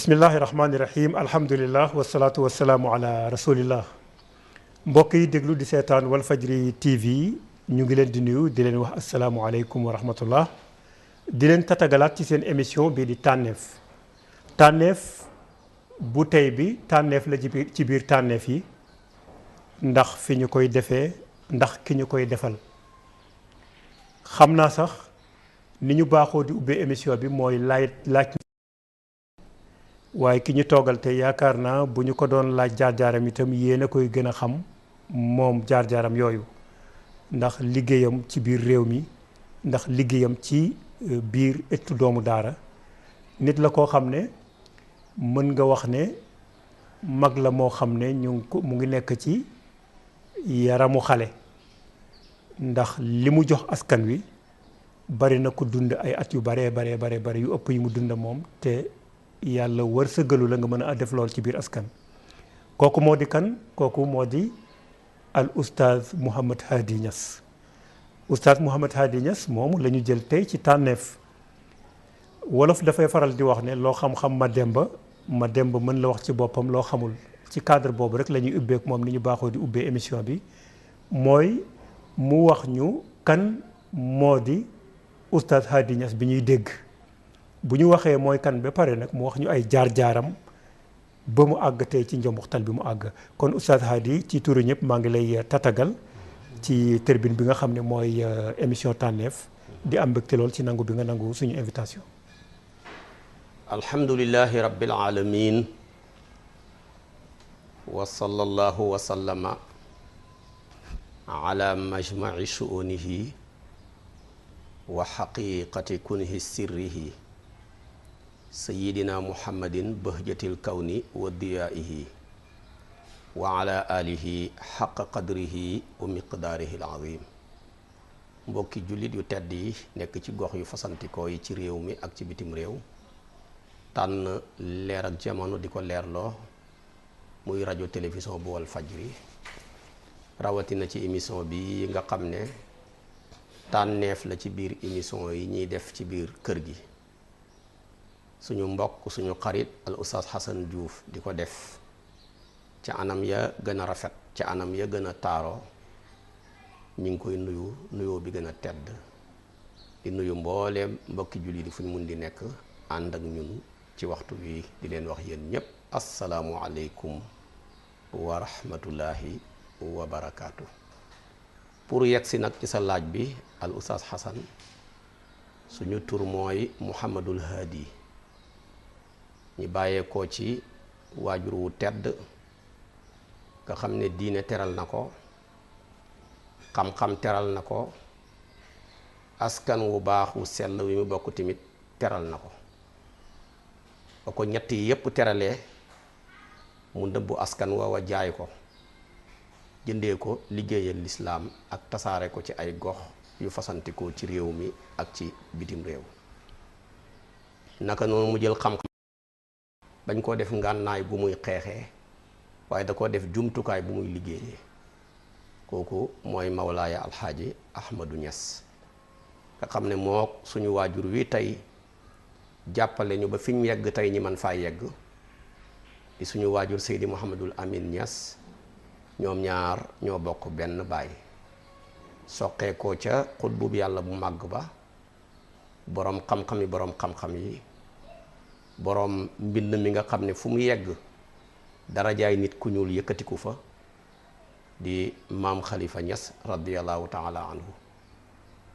bismillahi rahmaani rahim alhamdulillah wasalaatu wasalaamu ala rasulillah mbokk yi déglu di seetaan Walfadjri TV ñu ngi leen di nuyu di leen wax asalaamualeykum wa rahmatullah di leen tatagalaat ci seen émission bii di tànneef tànneef bu tey bi tànneef la ci biir tànneef yi ndax fi ñu koy defee ndax ki ñu koy defal xam naa sax ni ñu baaxoo di ubbee émission bi mooy laaj waaye ki ñu toogal te yaakaar naa bu ñu ko doon laaj jaar-jaaram itam yéen a koy gën a xam moom jaar-jaaram yooyu ndax liggéeyam ci biir réew mi ndax liggéeyam ci biir ëttu doomu daara nit la koo xam ne mën nga wax ne mag la moo xam ne mu ngi nekk ci yaramu xale ndax li mu jox askan wi bari na ko dund ay at yu bare yu ëpp yi mu dund moom te yàlla wërsëgalu la nga mën a def lool ci biir askan kooku moo di kan kooku moo di al oustaz Mouhamed Hady Niass oustaz Mouhamed Hady Niass moom la ñu jël tey ci tànneef wolof dafay faral di wax ne loo xam-xam ma demba mën la wax ci boppam loo xamul ci cadre boobu rek la ñuy ubbeek moom ni ñu baaxoo di ubbee émission bi mooy mu wax ñu kan moo di oustaz Hady Niass bi ñuy dégg bu ñu waxee mooy kan ba pare nag mu wax ñu ay jaar-jaaram ba mu àgg tey ci njombuxtal bi mu àgg kon oustaz Hady ci turu ñëpp maa ngi lay tatagal ci tribune bi nga xam ne mooy émission tànneef di am mbégte lool ci nangu bi nga nangu suñu invitation. alhamdulillahi rabbil alamin wa sallallahu wa sallama ala majmaci shuunihi wa xaqiqati kunhi sirrihi sayidina muhammadin bahjatil kawni wa diyaihi wa ala alihi xaqa qadrihi wa miqdaarihi alazim mbokki jullit yu tedd yi nekk ci gox yu fasantikoo yi ci réew mi ak ci bitim réew tànn leer ak jamono di ko leerloo muy rajo télévision bu Walfadjri rawatina ci émission bi nga xam ne tànneef la ci biir émission yi ñuy def ci biir kër gi suñu mbokk suñu xarit al oustaz Hassan Diouf di ko def ca anam ya gën a rafet ca anam ya gën a taaroo ñu ngi koy nuyoo bi gën a tedd di nuyu mbooleem mbokki julli di fu ñu mun di nekk ànd ak ñun ci waxtu wi di leen wax yéen ñépp asalaamu aleykum wa rahmatullahi wa barakaatu. pour yegg si nag ci sa laaj bi al oustaz Hassan suñu tur mooy Mouhamadul Hady ñi bàyyeekoo ci waajur wu tedd nga xam ne diine teral na ko xam-xam teral na ko askan wu baax wu sell wi mu bokk tamit teral na ko ba ko ñett yi yépp teralee mu ndëbbu askan wa jaay ko jëndee ko liggéeyal lislaam ak tasaare ko ci ay gox yu fasantikoo ci réew mi ak ci bitim réew naka noonu mu jël xam-xam bañ koo def ngànnaay bu muy xeexee waaye da koo def jumtukaay bu muy liggéeyee kooku mooy mawlaaya alxaaji Ahmadou Niass nga xam ne moo suñu waajur wi tey jàppale ñu ba fi ñu yegg tey ñi man faa yegg di suñu waajur Seydi Mouhamadul Amin Niass ñoom ñaar ñoo bokk benn baay soqee ko ca xutbu bi yàlla bu màgg ba boroom xam-xam yi boroom mbind mi nga xam ne fu mu yegg darajaay nit ku ñuul yëkkatiku fa di maam Khalifa Niass radiyallahu taala anhu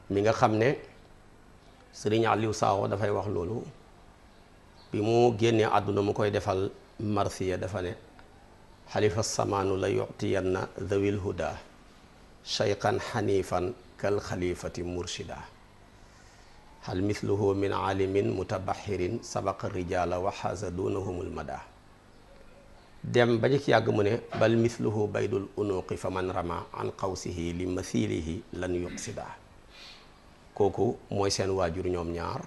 mi nga xam ne Sëriñ Aliou Sakho dafay wax loolu bi mu génnee àdduna mu koy defal marsiya dafa ne xalifa samaanu la yuctiyanna dhawil huda shayqan xanifan kal xalifati murshida hal mithluhu min alimin mutabaxirin sabaqa rijala wa xaasa dunahumul mada dem ba ci yàgg mu ne bal mithluhu baydul unuqi fa man rama an qawsihi li mathilihi lan yuqsida kooku mooy seen waajur ñoom ñaar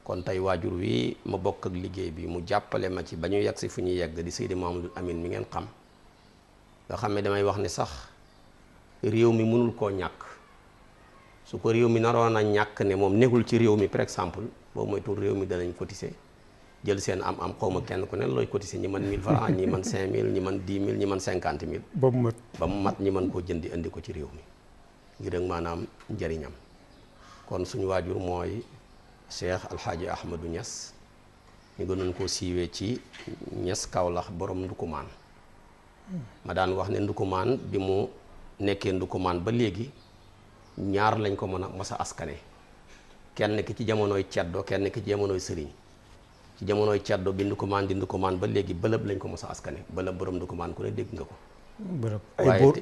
kon tey waajur wi ma bokk ak liggéey bi mu jàppale ma ci ba ñu yegg si fu ñuy yegg di Seydi Mouhamadul Amin mi ngeen xam nga xam ne damay wax ne sax réew mi mënul koo ñàkk su ko réew mi naroon a ñàkk ne moom nekkul ci réew mi par exemple boobu moytul réew mi danañ cotiser jël seen am xaw ma kenn ku ne looy cotiser ñi man 1000 francs ñi man 5000 ñi man 10 000 ñi man 50 000 ba mu mat ñi mën koo jëndi indi ko ci réew mi ngir rek maanaam njëriñam. kon suñu waajur mooy Cheikh Alxaaji Ahmadou Niass ñu gënoon koo siiwee ci Niass Kaolack borom Ndukumaan. ma daan wax ne Ndukumaan bi mu nekkee Ndukumaan ba léegi ñaar lañ ko mën a mos a askane, kenn ki ci jamonoy ceddo, kenn ki ci jamonoy sëriñ. ci jamonoy ceddo bi Ndukumaan di Ndukumaan ba léegi bëlëb lañ ko mos a askane, bëlëb borom Ndukumaan ku ne dégg nga ko.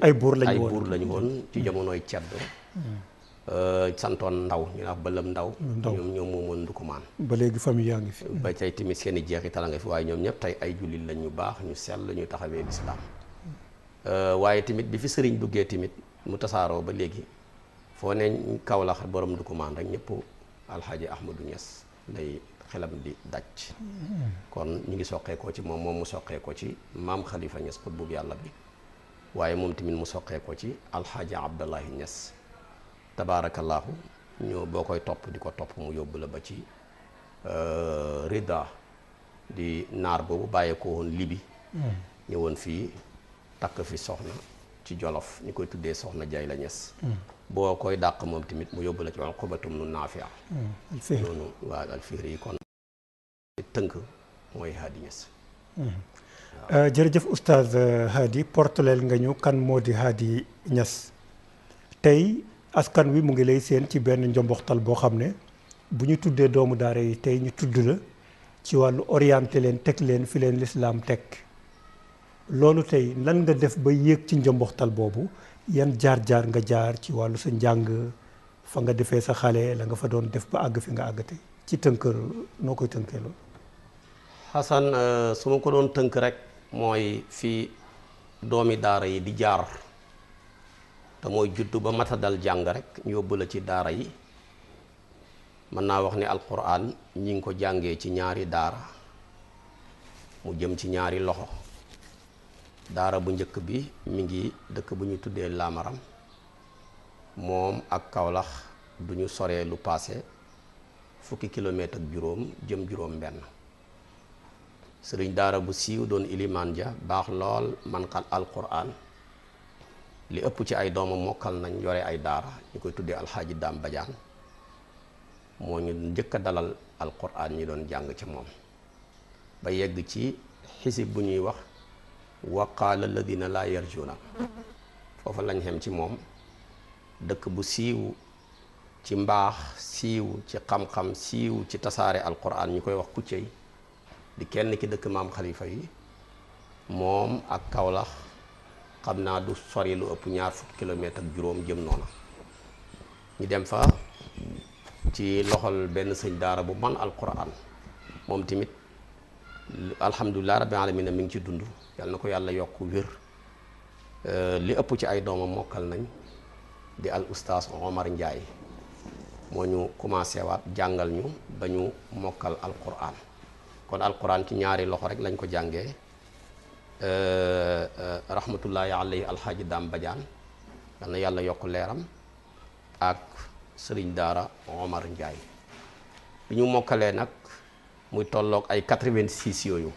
ay buur lañu woon ci jamonoy ceddo. santoon ndaw ñu wax bëlëb ndaw. ñoom moomoon Ndukumaan. ba léegi famille yaa ngi fi. ba tey tamit seen i jeexital nga fi, waaye ñoom ñëpp tey ay jullit lañ ñu baax ñu sell ñu taxawee lislaam. waaye tamit bi fi sëriñ duggee tamit mu tasaaroo ba léegi foo ne Kaolack borom Ndukumaan rek ñëpp Alxaaji Ahmadou Niass lay xelam di daj. kon ñu ngi soqeekoo ci moom mu soqeekoo ci maam Khalifa Niass xutbu bu yàlla bi, waaye moom tamit mu soqeekoo ci Alxaaji Abdallahi Niass. tabaarakallaahu ñoo boo koy topp di ko topp mu yóbbu la ba ci Rida di naar boobu bàyyeekoo woon Libi. ñëwoon fii takk fi soxna ci Jolof ñu koy tuddee soxna Jayla Niass. boo koy dàq moom tamit mu yóbbu la ci Uqbatum nu Naafi'. noonu waa Alfihri yi kon tënk mooy Hady Niass. jërëjëf oustaz Hady portaleel nga ñu kan moo di Hady Niass. tey askan wi mu ngi lay seen ci benn njomboxtal boo xam ne bu ñu tuddee doomu daara yi tey ñu tudd la ci wàllu orienté leen teg leen fi leen lislaam teg loolu tey lan nga def ba yéeg ci njomboxtal boobu, yan jaar-jaar nga jaar ci wàllu sa njàng, fa nga defee sa xale la nga fa doon def ba àgg fi nga àgg tey ci tënk noo koy tënkee loolu. Xasan, su ma ko doon tënk rek mooy fi doomi daara yi di jaar te mooy juddu ba mata dal jàng rek ñu yóbbu la ci daara yi. mën naa wax ne alquran ñi ngi ko jàngee ci ñaari daara mu jëm ci ñaari loxo. daara bu njëkk bi mi ngi dëkk bu ñu tuddee Lamaram, moom ak Kaolack du ñu soree lu paase fukki kilomètre ak juróom jëm juróom benn. sëriñ daara bu siiw doon Ilimaan Ja baax lool man xal alquran, li ëpp ci ay doomam mokkal nañ yore ay daara ñu koy tuddee Alxaaji Daam Badiane moo ñu njëkk a dalal alquran ñi doon jàng ci moom ba yegg ci xisib bu ñuy wax wa qaala alladina laa yarjuna. foofa lañ xem ci moom, dëkk bu siiw ci mbaax, siiw ci xam-xam, siiw ci tasaare alquran ñu koy wax Kuccey di kenn ki dëkk maam Khalifa yi. moom ak Kaolack xam naa du sori lu ëpp ñaar fukki kilomètre ak juróom jëm noona. ñu dem fa ci loxol benn sëñ daara bu man alquran, moom tamit alhamdulilah rabbil alamin mi ngi ci dund, yàlla na ko yàlla yokk wér. li ëpp ci ay doomam mokkal nañ di al oustaz Omar Ndiaye moo ñu commencé waat jàngal ñu ba ñu mokkal alquran. kon alquran ci ñaari loxo rek lañ ko jàngee. rahmatullahi alayhi Alxaaji Daam Badiane yal na yàlla yokk leeram ak sëriñ daara Omar Ndiaye. bi ñu mokkalee nag muy tolloog ay 86 yooyu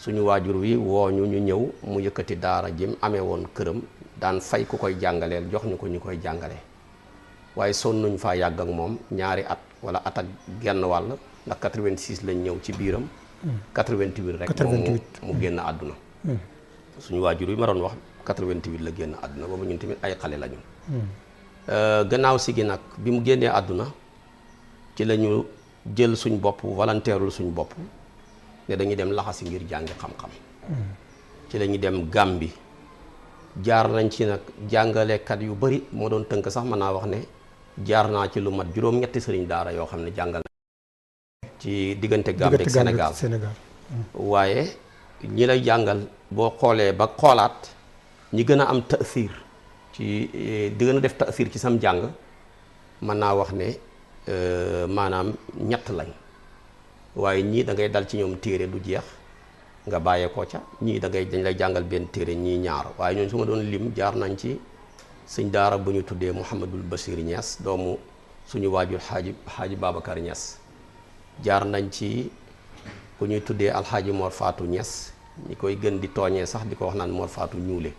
suñu waajur wi woo ñu ñëw mu yëkkati daara jëm amee woon këram daan fay ku koy jàngaleel jox ñu ko ñu koy jàngale. waaye sonn nuñ faa yàgg ak moom ñaari at wala at ak genn wàll ndax 86 lañ ñëw ci biiram. 88 rek mu génn àdduna. suñu waajur wi ma doon wax 88 la génn àdduna boobu ñun tamit ay xale lañu. gannaaw si gi nag bi mu génnee àdduna ci la ñu jël suñ bopp volontairul suñ bopp ne dañuy dem laxasi ngir jàngi xam-xam. ci la ñu dem Gàmbi jaar nañ ci nag jàngalekat yu bari moo doon tënk sax mën naa wax ne jaar naa ci lu mat juróom-ñetti sëriñ daara yoo xam ne jàngal na ci diggante Gàmbi ak Sénégal. waaye ñi lay jàngal boo xoolee ba xoolaat ñi gën a am taasiir ci di gën a def taasiir ci sam jàng mën naa wax ne maanaam ñett lañ. waaye ñii da ngay dal ci ñoom téere du jeex nga bàyyee ko ca, ñii dañ lay jàngal benn téere ñii ñaar. waaye ñooñu su ma doon lim jaar nañ ci sëñ daara bu ñu tuddee Mouhamadul Bachir Niass doomu suñu waajur xaaji Babacar Niass. jaar nañ ci ku ñuy tuddee alxaaji Mor Fatou Niass ñi koy gën di tooñee sax di ko wax naan Mor Fatou ñuule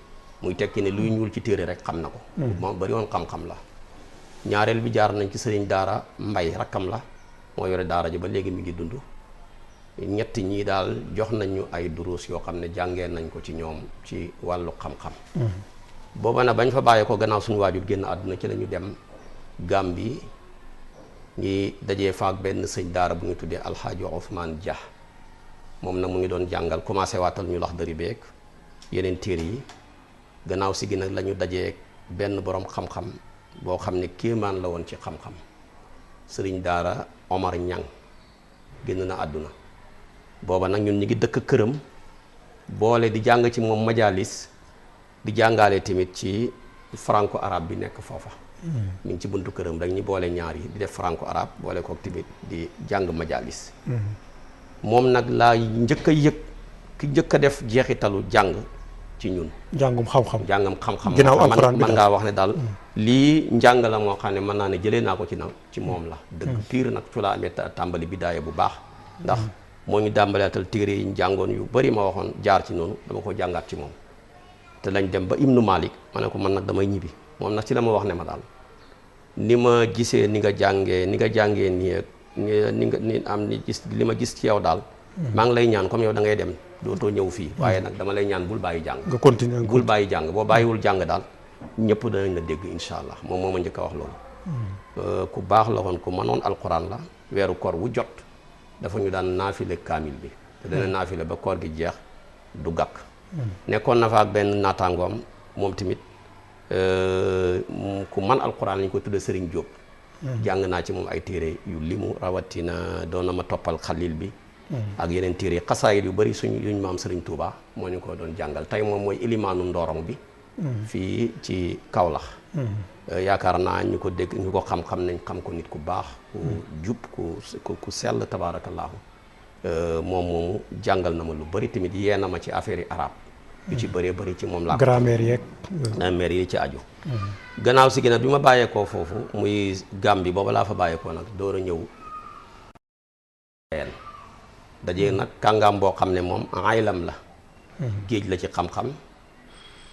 muy tekki ne luy ñuul ci téere rek xam na ko moom bari woon xam-xam la ñaareel bi jaar nañ ci sëriñ daara Mbay rakkam la moo yore daara ji ba léegi mi ngi dund ñetti ñii daal jox nañu ay duruus yoo xam ne jàngee nañ ko ci ñoom ci wàllu xam-xam booba nag bañ fa bàyyee ko gannaaw suñu waajur génn àdduna ci la ñu dem Gàmbi ñi dajee faak benn sëñ daara bu ñu tuddee alxaaji Ousmane Dia moom nag mu ngi doon jàngal commencé waatal ñu Laxdari beeg yeneen téere yi gannaaw si gi nag la ñu dajee benn borom xam-xam boo xam ne kéemaan la woon ci xam-xam sëriñ daara Omar Ñang génn na àdduna booba nag ñun ñu ngi dëkk këram boole di jàng ci moom majalis di jàngaale tamit ci franco arabe bi nekk foofa mi ngi ci buntu këram rek ñu boole ñaar yi di def franco arabe boole kook tamit di jàng majalis moom nag laa njëkk a yëg ki njëkk a def jeexitalu jàng ci ñun jàngum xam-xam ginnaaw alxuraan man ngaa wax ne daal lii njàng la moo xam ne mën naa ne jëlee naa ko ci moom la dëgg piir nag ci laa amee tàmbali bidaaya bu baax ndax moo ñu dàmbaleetal téere yi ñu jàngoon yu bari ma waxoon jaar ci noonu dama ko jàngaat ci moom te lañ dem ba Ibnu Malik ma ne ko man nag damay ñibbi moom nag ci la ma wax ne ma daal ni ma gisee ni nga jàngee ni am ni gis li ma gis ci yow daal maa ngi lay ñaan comme yow da ngay dem dootoo ñëw fii waaye nag dama lay ñaan bul bàyyi jàng nga continuer bul bàyyi jàng boo bàyyiwul jàng daal ñëpp danañ la dégg insha allah moom moo ma njëkk a wax loolu ku baax la woon ku mënoon alquran la weeru koor wu jot dafa ñu daan naafile kaamil bi te dana naafile ba koor gi jeex du gàkk nekkoon na fa ak benn naataangoom moom tamit ku man alquran lañ ko tudde Sëriñ Jóob jàng naa ci moom ay téere yu limu rawatina doon na ma toppal xalil bi ak yeneen téere xasaayit yu bari yuñ maam Sëriñ Tuuba moo ñu ko doon jàngal tey moom mooy ilimaanu Ndorong bi fii ci Kawlax yaakaar naa ñu ko dégg ñu ko xam-xam nañ xam ko nit ku baax ku jub ku sell tabaarakallaahu moom moomu jàngal na ma lu bari tamit yee na ma ci affaire yi arabe yu ci bëree bëri ci moom laa grammaire yi ci aju gannaaw si gina bi ma bàyyeekoo foofu muy Gàmbi booba laa fa bàyyeekoo nag door a ñëw dajee nag kàngaam boo xam ne moom aylam la géej la ci xam-xam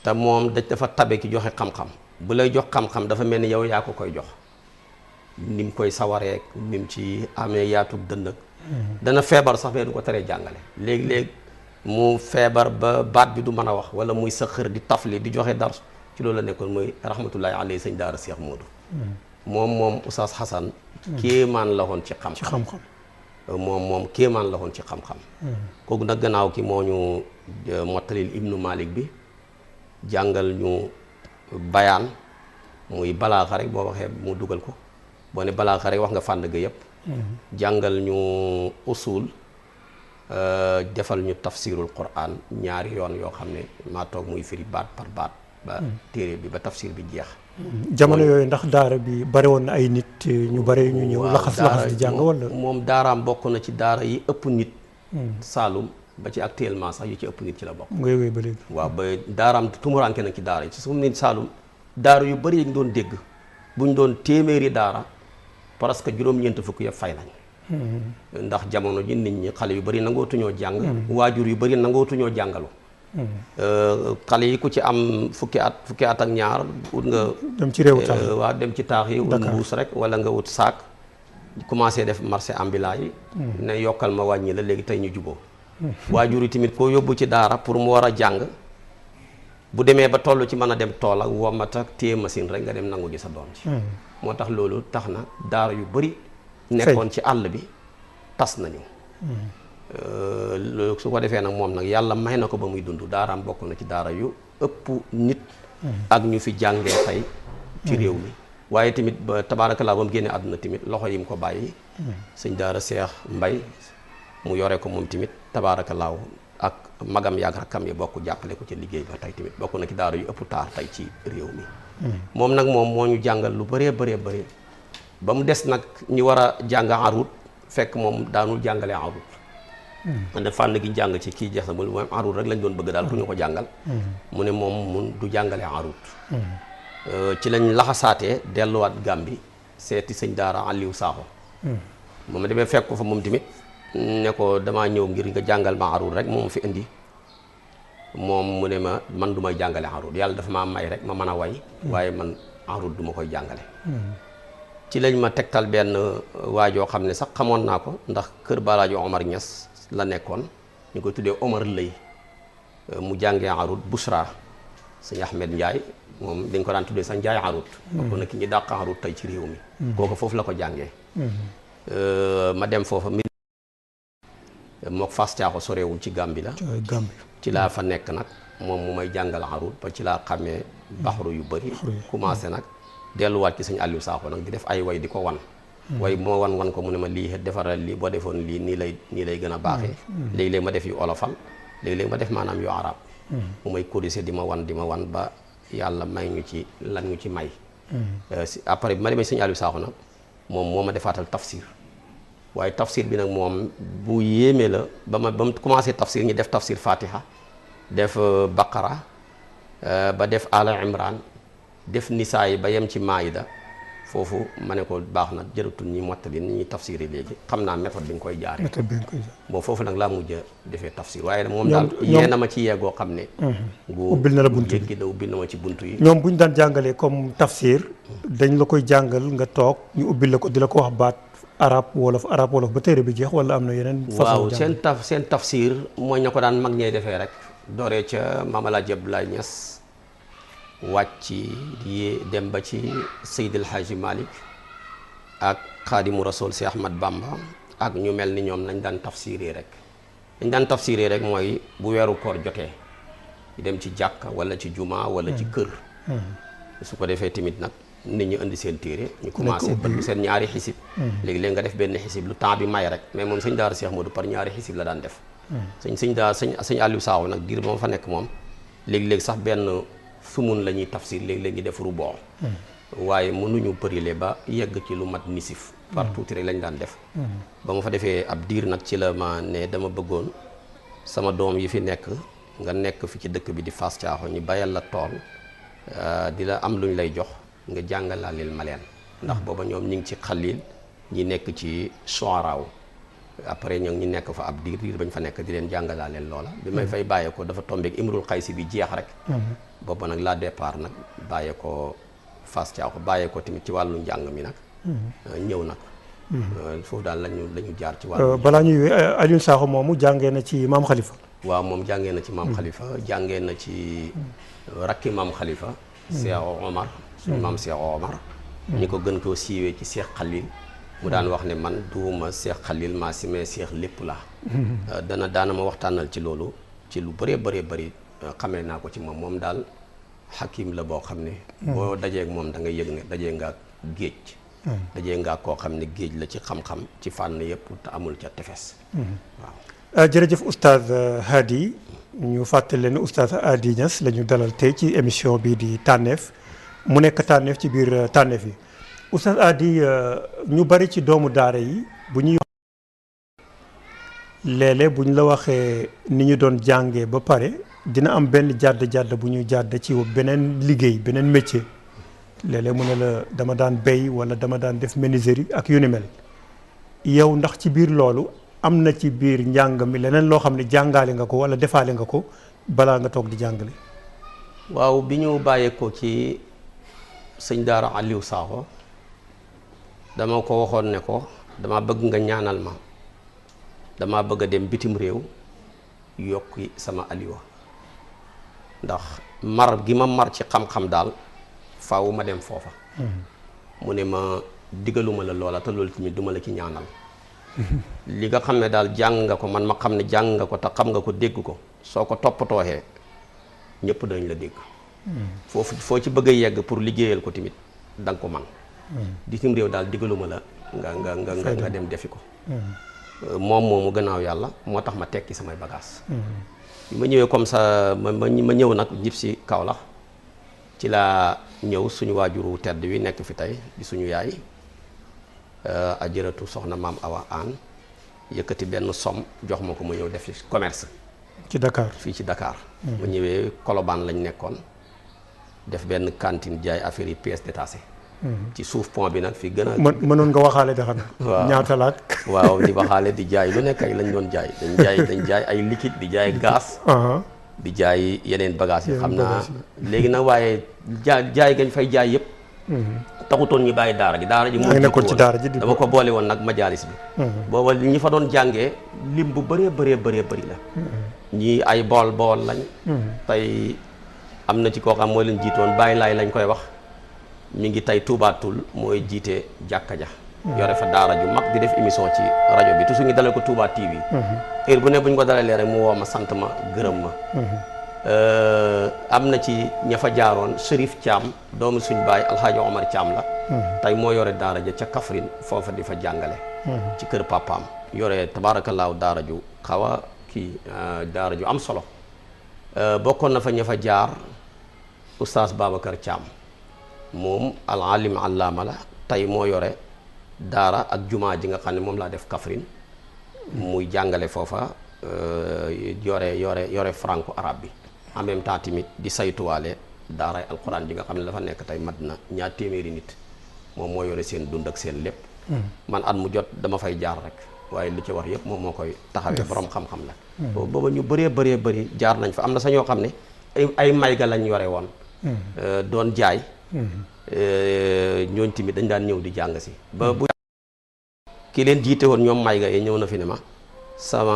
te moom dafa tabe ki joxe xam-xam bu lay jox xam-xam dafa mel ni yow yaa ko koy jox ni mu koy sawareek ni mu ci amee yaatug dënn dana feebar sax mais du ko teree jàngale léegi-léegi mu feebar ba baat bi du mën a wax wala muy sa xër di tafli di joxe dars ci loolu la nekkoon mooy rahmatullahi alayhi sëñ daara Cheikh Modou moom Oustaz Hassan kéemaan la woon ci xam-xam moom kéemaan la woon ci xam-xam kooku nag gannaaw ki moo ñu mottalil Ibnu Malik bi jàngal ñu bayaan muy balaaxa rek boo waxee mu dugal ko boo ne balaaxa rek wax nga fànn ga yëpp jàngal ñu usul defal ñu tafsirul quran ñaari yoon yoo xam ne maa toog muy firi baat par baat ba téere bi ba tafsir bi jeex jamono yooyu ndax daara bi bari woon na ay nit ñu bari ñu ñëw laxas di jàng wala moom daaraam bokk na ci daara yi ëpp nit Saalum ba ci actuellement sax yu ci ëpp nit ci la bokk ngay wéy ba léegi waaw ba daaraam tumuranke na ci daara yi ci su nit Saalum daara yu bari yi ñu doon dégg bu ñu doon téeméeri daara parce que juróom-ñeent fukk yëpp fay nañ ndax jamono ji nit ñi xale yu bari nangootuñoo jàng waajur yu bari nangootuñoo jàngalu xale yi ku ci am fukki at ak ñaar ut nga dem ci réew taax waaw dem ci taax yi ut mbuus rek wala nga ut saak commencé def marché ambulant yi ne yokkal ma wàññi la léegi tey ñu juboo waajur yi tamit koo yóbbu ci daara pour mu war a jàng bu demee ba toll ci mën a dem tool ak womat ak téye machine rek nga dem nangu ji sa doom ci moo tax loolu tax na daara yu bari nekkoon ci àll bi tas nañu su ko defee nag moom nag yàlla may na ko ba muy dund daaraam bokk na ci daara yu ëpp nit ak ñu fi jàngee tey ci réew mi waaye tamit ba tabaarakallaa ba mu génnee àdduna tamit loxo yi mu ko bàyyi sëñ daara Seex Mbay mu yore ko moom tamit tabaarakallaa ak magam yaag rakkam yi bokk jàppale ko ci liggéey ba tey tamit bokk na ci daara yu ëpp taar tey ci réew mi moom nag moom moo ñu jàngal lu bëree ba mu des nag ñi war a jàng arut fekk moom daanul jàngale arut man de fànn gi jàng ci kii jeex na mu moom arut rek lañ doon bëgg daal ku ñu ko jàngal mu ne moom mun du jàngale arut ci lañ laxasaatee delluwaat Gàmbi seeti sëñ daara Aliou Sakho moom demee fekk ko fa moom tamit ne ko damaa ñëw ngir nga jàngal ma arud rek moom fi indi moom mu ne ma man du may jàngale arud yàlla dafa maa may rek ma mën a way waaye man arud du ma koy jàngale ci lañ ma tegtal benn waajoo xam ne sax xamoon naa ko ndax kër Balaaji Omar Niass la nekkoon ñu koy tuddee Omar Lay mu jàngee arud Bouchra sëñ Ahmed Ndiaye moom dañ ko daan tuddee sax Ndiaye arud bokk na ki ñi dàq arud tey ci réew mi kooku foofu la ko jàngee ma dem foofa mook Fass Thiaxo sorewul ci Gàmbi la ci laa fa nekk nag moom mu may jàngal arud ba ci laa xamee baxru yu bëri commencé nag delluwaat ci sëñ Aliou Sakho nag di def ay way di ko wan way bu ma wan ko mu ne ma lii defaral lii boo defoon lii nii lay gën a baaxee léegi-léegi ma def yu olofal léegi-léegi ma def maanaam yu arab mu may codicé di ma wan ba yàlla may ñu ci lan ñu ci may après bi ma demee sëñ Aliou Sakho nag moom moo ma defaatal tafsir waaye tafsir bi nag moom bu yéemee la ba mu commencé tafsir ñi def tafsir Fatiha def Baqara ba def Ala Imran def nisaa yi ba yem ci Maïda foofu ma ne ko baax na jëratul ñi mottali ni ñuy tafsir yi léegi xam naa méthode bi nga koy jaaree bon foofu nag laa mujj a defee tafsir waaye moom daal yee na ma ci yeegoo xam ne ubbil na la buntu yi ubbil na ma ci buntu yi ñoom bu ñu daan jàngalee comme tafsir dañ la koy jàngal nga toog ñu ubbil la ko di la ko wax baat arab wolof ba téere bi jeex wala am na yeneen waaw seen tafsir mooy ña ko daan mag ñey defee rek dooree ca Maam Alaaji Abdoulaye Niass wàcc yi dem ba ci Seydil Hadji Malick ak Xaadimu Rasul si Ahmad Bamba ak ñu mel ni ñoom nañ daan tafsiree rek mooy bu weeru koor jotee dem ci jàkka wala ci juma wala ci kër su ko defee tamit nag nit ñi indi seen téere ñu commencé bët seen ñaari xisib léegi-léegi nga def benn xisib lu temps bi may rek mais moom sëñ daara Cheikh Modou par ñaari xisib la daan def sëñ Aliou Sakho nag diir ba ma fa nekk moom léegi-léegi sax benn sumun la ñuy tafsir léegi-léegi def rubon waaye mënuñu përile ba yegg ci lu mat nisif par tuuti rek lañ daan def ba ma fa defee ab diir nag ci la ma ne dama bëggoon sama doom yi fi nekk nga nekk fi ci dëkk bi di Fass Thiaxo ñu bayal la tool di la am luñ lay jox nga jàngalaaleel ma leen ndax booba ñoom ñi ngi ci xalil ñi nekk ci soaraaw après ñoo ñi nekk fa ab diir bañ fa nekk di leen jàngalaaleel loola bi may fay bàyyee ko dafa tombeek imrul xaysi bi jeex rek booba nag la départ nag bàyyee ko Fass Thiaxo bàyyee ko tamit ci wàllu njàng mi nag ñëw nag foofu daal lañu jaar ci wàllu balaa ñuy Aliou Sakho moomu jàngee na ci maam Khalifa waaw moom jàngee na ci maam Khalifa jàngee na ci rakki maam Khalifa Cheikh Omar suñu maam Cheikh Omar ñi ko gën koo siiwee ci Cheikh Khalil mu daan wax ne man duuma Cheikh Khalil maa si mee Cheikh lépp la daana ma waxtaanal ci loolu ci lu bëree bëri xamee naa ko ci moom daal xakim la boo xam ne boo dajeeg moom da ngay yëg ne dajee nga géej dajee nga koo xam ne géej la ci xam-xam ci fànn yëpp te amul ca tefes waaw jërëjëf oustaz Hady ñu fàttali leen oustaz Hady Niass la ñu dalal tey ci émission bii di tànneef mu nekk tànneef ci biir tànneef yi oustaz Hady ñu bari ci doomu daara yi bu ñuy léeg-léeg bu ñu la waxee ni ñu doon jàngee ba pare dina am benn jàdd bu ñuy jàdd ci beneen liggéey beneen métier léeg-léeg mu ne la dama daan béy wala dama daan def menuiserie ak yu ni mel yow ndax ci biir loolu am na ci biir njàng mi leneen loo xam ne jàngaale nga ko wala defaale nga ko balaa nga toog di jàngale. waaw bi ñu bàyyeekoo ci sëñ daara Aliou Sakho dama ko waxoon ne ko dama bëgg nga ñaanal ma dama bëgg a dem bitim réew yokki sama aliwa ndax mar gi ma mar ci xam-xam daal faaw ma dem foofa mu ne ma digaluma la loola te loolu tamit duma la ci ñaanal li nga xam ne daal jàng nga ko man ma xam ne jàng nga ko te xam nga ko dégg ko soo ko toppatooxee ñëpp dañ la dégg foofu foo ci bëgg a yegg pour liggéeyal ko tamit da nga ko man bitim réew daal digaluma la nga dem defi ko moom moomu gannaaw yàlla moo tax ma tekki samay bagages bi ma ñëwee comme ça ma ñëw nag ñib si Kaolack ci laa ñëw suñu waajuru tedd wi nekk fi tey di suñu yaay ajaratu soxna maam Awa Aan yëkkati benn somme jox ma ko ma ñëw def ci commerce ci Dakar fii ci Dakar ma ñëwee Colobane lañ nekkoon def benn cantine jaay affaire yi pièces détachées ci suuf pont bi nag fi gën a mënoon nga waxaale de xam waaw ñaata laak waaw di waxaale di jaay lu nekk ay lañ doon jaay dañ jaay ay liquide di jaay gaz di jaay yeneen bagages yi xam naa léegi nag waaye jaay gañ fay jaay yëpp taxutoon ñu bàyyi daara ji moo nekkoon ci daara ji dama ko boole woon nag majaalis bi booba ñi fa doon jàngee lim bu bëree bëri la ñii ay bool lañ tey am na ci koo xam mooy leen jiitoon bàyyi laay lañ koy wax mi ngi tey tuubaatul mooy jiite jàkka ja yore fa daara ju mag di def émission ci rajo bi toujours ngi dalal ko Touba TV heure bu ne bu ñu ko dalalee rek mu woo ma sant ma gërëm ma am na ci ña fa jaaroon Chérif Thiam doomu suñ baay Alxaaji Omar Thiam la tey moo yore daara ja ca Kaffrine foofa di fa jàngale ci kër papaam yore tabaarakallaahu daara ju xaw a kii daara ju am solo bokkoon na fa ña fa jaar oustaz Babacar Thiam moom al alim allaama la tey moo yore daara ak jumaa ji nga xam ne moom laa def Kaffrine muy jàngale foofa yore franco arabe bi en même temps tamit di saytuwaale daaray alquran ji nga xam ne dafa nekk tey mat na ñaar téeméeri nit moom moo yore seen dund ak seen lépp man at mu jot dama fay jaar rek waaye li ci war yëpp moom moo koy taxawee borom xam-xam la booba ñu bëri jaar nañ fa am na sa ñoo xam ne ay mayga lañ yore woon doon jaay ñooñ tamit dañ daan ñëw di jàng si ba bu ki leen jiite woon ñoom mayga yi ñëw na fi ne ma sama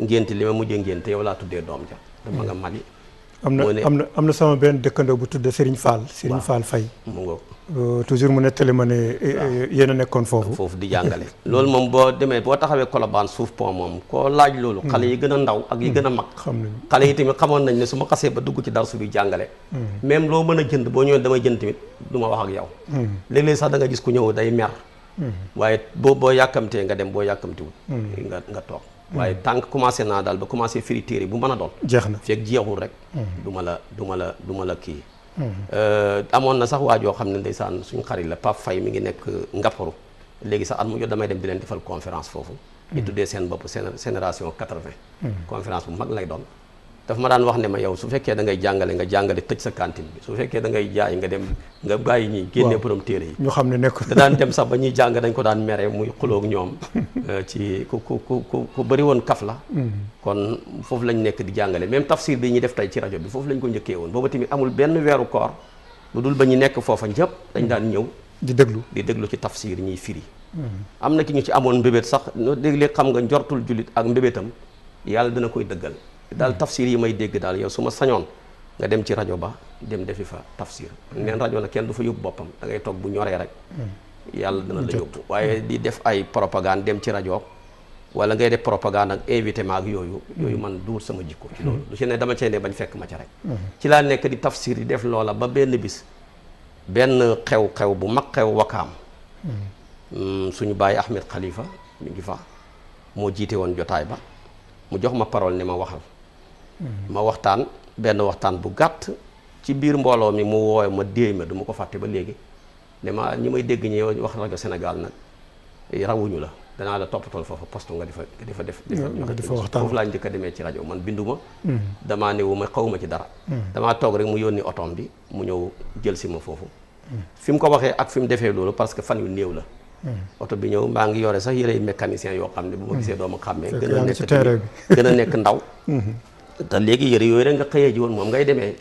ngénte li ma mujjee ngénte yow laa tuddee doom ja dama nga Mali am na sama benn dëkkandoo bu tudd Serigne Fall Faye mu ngoog toujours mu nettali ma ne yéen a nekkoon foofu di jàngale loolu moom boo demee boo taxawee Colobane suuf pont moom koo laaj loolu xale yi gën a ndaw ak yi gën a mag xale yi tamit xamoon nañ ne su ma xasee ba dugg ci darsu bi jàngale même loo mën a jënd boo ñëwee damay jënd tamit du ma wax ak yow léeg-léeg sax da nga gis ku ñëw day mer waaye boo yàkkamtee nga dem boo yàkkamtiwul nga toog waaye tant que commencé naa daal ba commencé firi téere bu mën a doon jeex na fekk jeexul rek du ma la kii amoon na sax waajoo xam ne ndeysaan suñu xarit la Pape Faye mi ngi nekk Ngapparu léegi sax at mu jot damay dem di leen defal conférence foofu ñu tuddee seen bopp génération 80 conférence bu mag lay doon daf ma daan wax ne ma yow su fekkee da ngay jàngale nga jàngale tëj sa cantine bi su fekkee da ngay jaay nga dem nga bàyyi ñi génnee borom téere yi ñu xam ne nekk da daan dem sax ba ñuy jàng dañ ko daan mere muy xuloog ñoom ci ku bëri woon kaf la kon foofu lañ nekk di jàngale même tafsir bi ñuy def tey ci rajo bi foofu lañ ko njëkkee woon booba tamit amul benn weeru koor lu dul ba ñu nekk foofa ñëpp dañ daan ñëw di déglu ci tafsir ñuy firi am na ki ñu ci amoon mbébét sax léeg-léeg xam nga njortul jullit ak mbébétam yàlla dina koy dëggal daal tafsir yi may dégg daal yow su ma sañoon nga dem ci rajo ba dem defi fa tafsir neen rajo nag kenn du fa yóbbu boppam da ngay toog bu ñoree rek yàlla dina la yóbbu waaye di def ay propagande dem ci rajo wala ngay def propagande ak invité ma ak yooyu man duur sama jikko ci loolu lu ci ne dama cee ne bañ fekk ma ca rek ci laa nekk di tafsir di def loola ba benn bis benn xew bu mag xew wakaam suñu bàyyi Ahmed Khalifa mi ngi fa moo jiite woon jotaay ba mu jox ma parole ne ma waxal ma waxtaan benn waxtaan bu gàtt ci biir mbooloo mi mu woowe ma déey ma du ma ko fàtte ba léegi ne ma ñi may dégg ñi wax rajo Sénégal nag rawuñu la danaa la toppatool foofu poste nga di fa def waxtaan foofu laa njëkk a demee ci rajo man binduma damaa ne wu ma xawuma ci dara damaa toog rek mu yónni otoom bi mu ñëw jël si ma foofu fi mu ko waxee ak fi mu defee loolu parce que fan yu néew la oto bi ñëw maa ngi yore sax yërey mécanicien yoo xam ne bu ma gisee doo ma xàmmee gën a nekk ndaw te léegi yëre yooyu rek nga xëyee ji woon moom ngay demee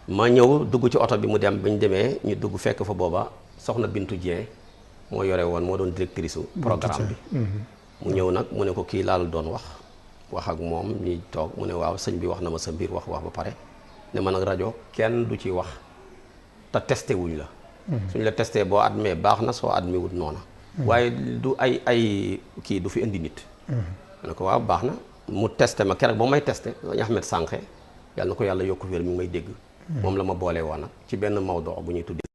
ma ñëw dugg ci oto bi mu dem bañ demee ñu dugg fekk fa booba soxna Bintu Dieng moo yore woon moo doon directrice programme bi mu ñëw nag mu ne ko kii laal doon wax ak moom ñuy toog mu ne waaw sëñ bi wax na ma sa mbir wax ba pare ne ma nag rajo kenn du ci wax te testé wuñ la suñ la testé boo admee baax na soo admis wut noona waaye du ay kii du fi indi nit ma ne ko waaw baax na mu testé ma keroog ba may testé dañu Ahmed Sànqe yàlla na ko yàlla yokku wér mi ngi may dégg moom la ma boolee woon nag ci benn mawdo bu ñuy tuddee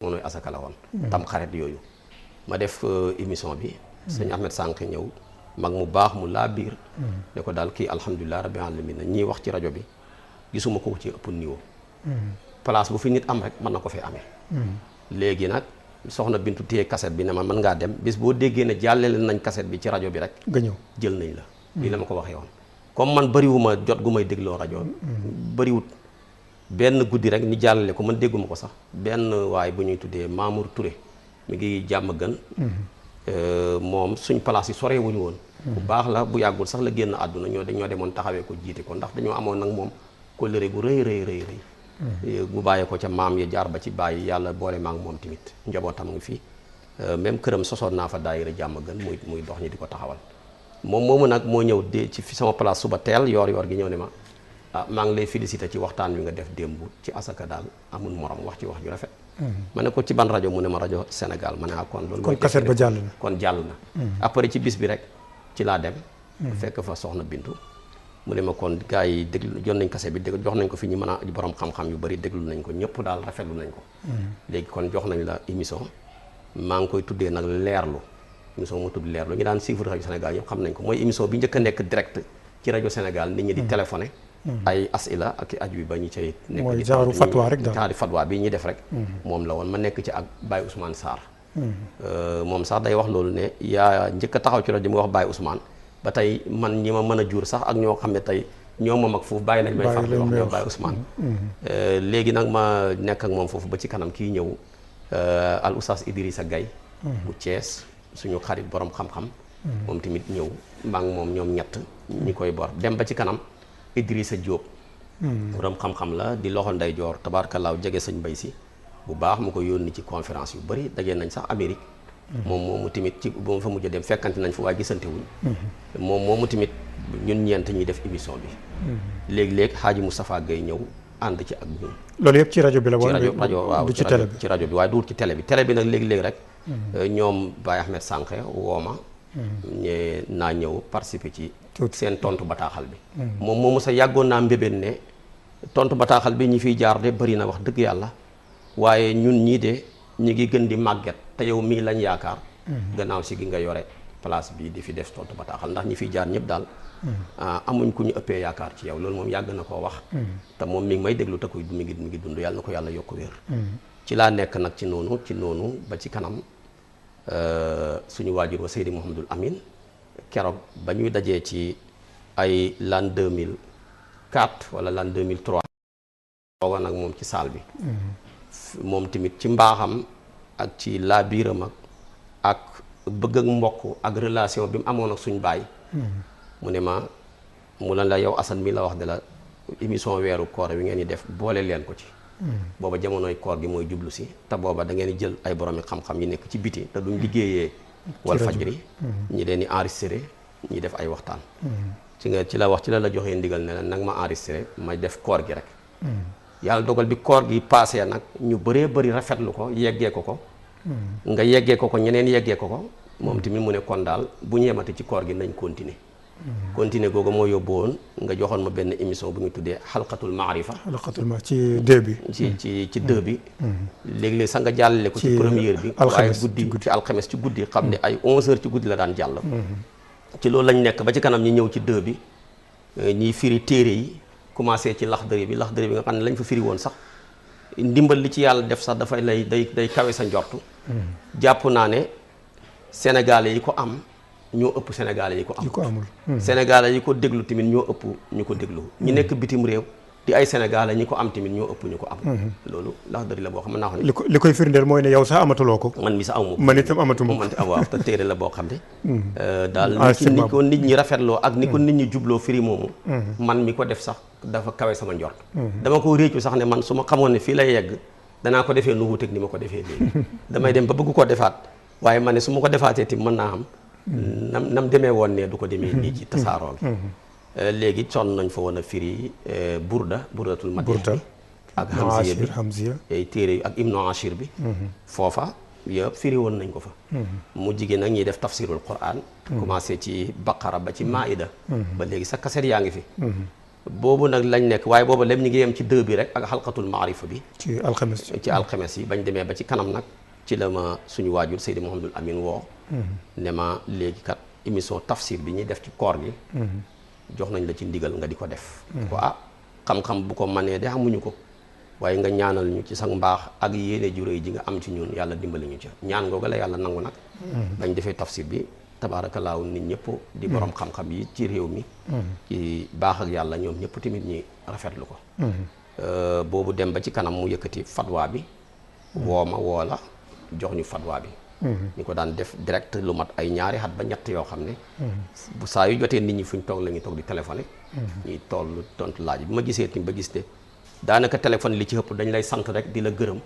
moom mooy asaka la woon tam xarit yooyu ma def émission bi sëñ Ahmed Sànqe ñëw mag mu baax mu laa biir ne ko daal kii alhamdulilah rabbil alamin ñiy wax ci rajo bi gisuma ko ci ëpp niveau place bu fi nit am rek mën na ko fi amee léegi nag soxna Bintu téye cassette bi ne ma mën ngaa dem bis boo déggee ne jàllale nañ cassette bi ci rajo bi rek nga ñëw jël nañ la lii la ma ko waxee woon comme man bëriwuma jot gu may dégloo rajo bëriwut benn guddi rek ni jàllale ko man dégguma ko sax benn waay bu ñuy tuddee Mamour Touré mi ngi jàmm gën moom suñ place yi soree wuñu woon bu baax la bu yàggul sax la génn àdduna ñoo demoon taxawee ko jiite ko ndax dañoo amoon nag moom kóllëre gu rëy bu bàyyee ko ca maam ya jaar ba ci bàyyi yàlla boole maa ngi moom tamit njabootam ngi fii même këram sosoon naa fa daayira jàmm gën muy dox ñi di ko taxawal moom moomu nag moo ñëw de ci fi sama place suba teel yoor gi ñëw ne ma maa ngi lay félicité ci waxtaan wi nga def démb ci asaka daal amul morom wax ci wax ju rafet ma ne ko ci ban rajo mu ne ma rajo Sénégal ma ne kon loolu kon kaset ba jàll na kon jàll na après ci bis bi rek ci laa dem fekk fa soxna Bintu mu ne ma kon gars yi déglu jot nañ kaset bi jox nañ ko fi ñu mën a borom xam-xam yu bari déglu nañ ko ñëpp daal rafetlu nañ ko léegi kon jox nañ la émission maa ngi koy tuddee nag leerlu émission moo tudd leerlu ñu daan suivre rajo Sénégal ñëpp xam nañ ko mooy émission bi njëkk a nekk direct ci rajo Sénégal nit ñi di téléphoné ay asila ak aju bi ba ñu cay nekk mooy genre fatwa rek daal genre fatwa bi ñuy def rek moom la woon ma nekk ci ak Baye Ousmane Sarr moom sax day wax loolu ne yaa njëkk a taxaw ci rajo mu wax Baye Ousmane ba tey man ñi ma mën a jur sax ak ñoo xam ne tey ñoo ma mag foofu bàyyi nañ may far di wax ñoo Baye Ousmane léegi nag ma nekk ak moom foofu ba ci kanam kii ñëw al oustaz Idrissa Gaye bu Thiès suñu xarit borom xam-xam moom tamit ñëw maa ngi moom ñoom ñett ñi koy bor dem ba ci kanam Idrissa Diop borom xam-xam la di loxo nday joor tabaarkallaahu jege sëñ Mbay Si bu baax mu ko yónni ci conférence yu bëri dajee nañ sax Amérique moom moomu tamit ci bu ma fa mujj dem fekkante nañ fa waaye gisante wuñ moom moomu tamit ñun ñeent ñuy def émission bi léegi-léegi Xaaji Moustapha Gueye ñëw ànd ci ak ñun loolu yëpp ci rajo bi la woon ci rajo waaw ci télé bi ci rajo bi waaye duur ci télé bi nag léegi-léegi rek ñoom Baye Ahmed Sànqe wooma ñe naa ñëw participer ci seen tontu bataaxal bi moom moomu sa yàggoon naa mbébét ne tontu bataaxal bi ñi fiy jaar de bëri na wax dëgg yàlla waaye ñun ñii de ñu ngi gën di màgget te yow mii lañ yaakaar gannaaw si gi nga yore place bi di fi def tontu bataaxal ndax ñi fiy jaar ñëpp daal amuñ ku ñu ëppee yaakaar ci yow loolu moom yàgg na koo wax te moom mi ngi may déglu te koy mi ngi dund yàlla na ko yàlla yokk wér ci laa nekk nag ci noonu ba ci kanam suñu waajur wa Seydi Mouhamadul Amin keroog ba ñuy dajee ci ay l'an 2004 wala l'an 2003 tooga nag moom ci saal bi moom tamit ci mbaaxam ak ci laabiiram ak bëgg ak mbokk ak relation bi mu amoon ak suñ baay mu ne ma mu la yow Assane mi la wax de la émission weeru koor wi ngeen di def boole leen ko ci booba jamonoy koor gi mooy jublu si te booba da ngeen di jël ay boromi xam-xam yi nekk ci biti te duñ liggéeyee wal fajri ñi leen di enregistré ñi def ay waxtaan ci la joxee ndigal ne la nag ma enregistré ma def koor gi rek yàlla dogal bi koor gi paasee nag ñu bëree bëri rafetlu ko yeggee ko nga yeggee ko ñeneen yeggee ko moom tamit mu ne kon daal bu ñu yemate ci koor gi nañ continuer googu moo yóbbu woon nga joxoon ma benn émission bu ñu tuddee xalqatul maarifa ci deux bi ci deux bi léegi-léegi sax nga jàllale ko ci première bi waaye guddi ci alxames ci guddi xam ne ay 11h ci guddi la daan jàll ci loolu lañ nekk ba ci kanam ñi ñëw ci deux bi ñiy firi téere yi commencé ci laxdari bi nga xam ne lañ fa firi woon sax ndimbal li ci yàlla def sax dafay day kawe sa njortu jàpp naa ne sénégalais yi ko am ñoo ëpp sénégalais yi ko amul sénégalais yi ko déglu tamit ñoo ëpp ñu ko déglu ñi nekk bitim réew di ay sénégalais ñi ko am tamit ñoo ëpp ñu ko am loolu laxdari la boo xam ne naa xam ne li koy firndeel mooy ne yow sax amatuloo ko man mi sax amu man itam amatuma ko waaw te téere la boo xam ne daal ni ko nit ñi rafetloo ak ni ko nit ñi jubloo firi moomu man mi ko def sax dafa kawe sama njort dama ko réccu sax ne man su ma xamoon ne fii lay yegg danaa ko defee nu wuuteeg ni ma ko defee léegi damay dem ba bëgg koo defaat waaye ma ne su ma ko defaatee ti mën naa am nam demee woon ne du ko demee nii ci tasaaroo gi léegi sonn nañ fa woon a firi burdatul madih ak hamziya ay téere ak ibnu ashir bi foofa yëpp firi woon nañ ko fa mu jigéen nag ñuy def tafsirul quran commencé ci baqara ba ci maida ba léegi sa kaset yaa ngi fi boobu nag lañ nekk waaye boobu lépp ñu ngi yem ci deux bi rek ak xalqatul maarifa bi ci alxames yi bañ demee ba ci kanam nag ci la ma suñu waajur Seydi Mouhamadul Amin woo ne ma léegi kat émission tafsir bi ñuy def ci koor gi jox nañ la ci ndigal nga di ko def ko xam-xam bu ko manee de amuñu ko waaye nga ñaanal ñu ci sa mbaax ak yéene ju réy ji nga am ci ñun yàlla dimbali ñu ci ñaan googu la yàlla nangu nag bañ defee tafsir bi tabaarakallaahu nit ñëpp di borom xam-xam yi ci réew mi ci baax ak yàlla ñoom ñëpp tamit ñi rafetlu ko boobu dem ba ci kanam mu yëkkati fatwa bi woo ma woo la jox ñu fatwa bi ñu ko daan def direct lu mat ay ñaari at ba ñett yoo xam ne bu saa yu jotee nit ñi fuñ toog la ñuy toog di téléphoné ñuy toll tontu laaj bi ma gisee tamit ba gis ne daanaka téléphone li ci ëpp dañ lay sant rek di la gërëm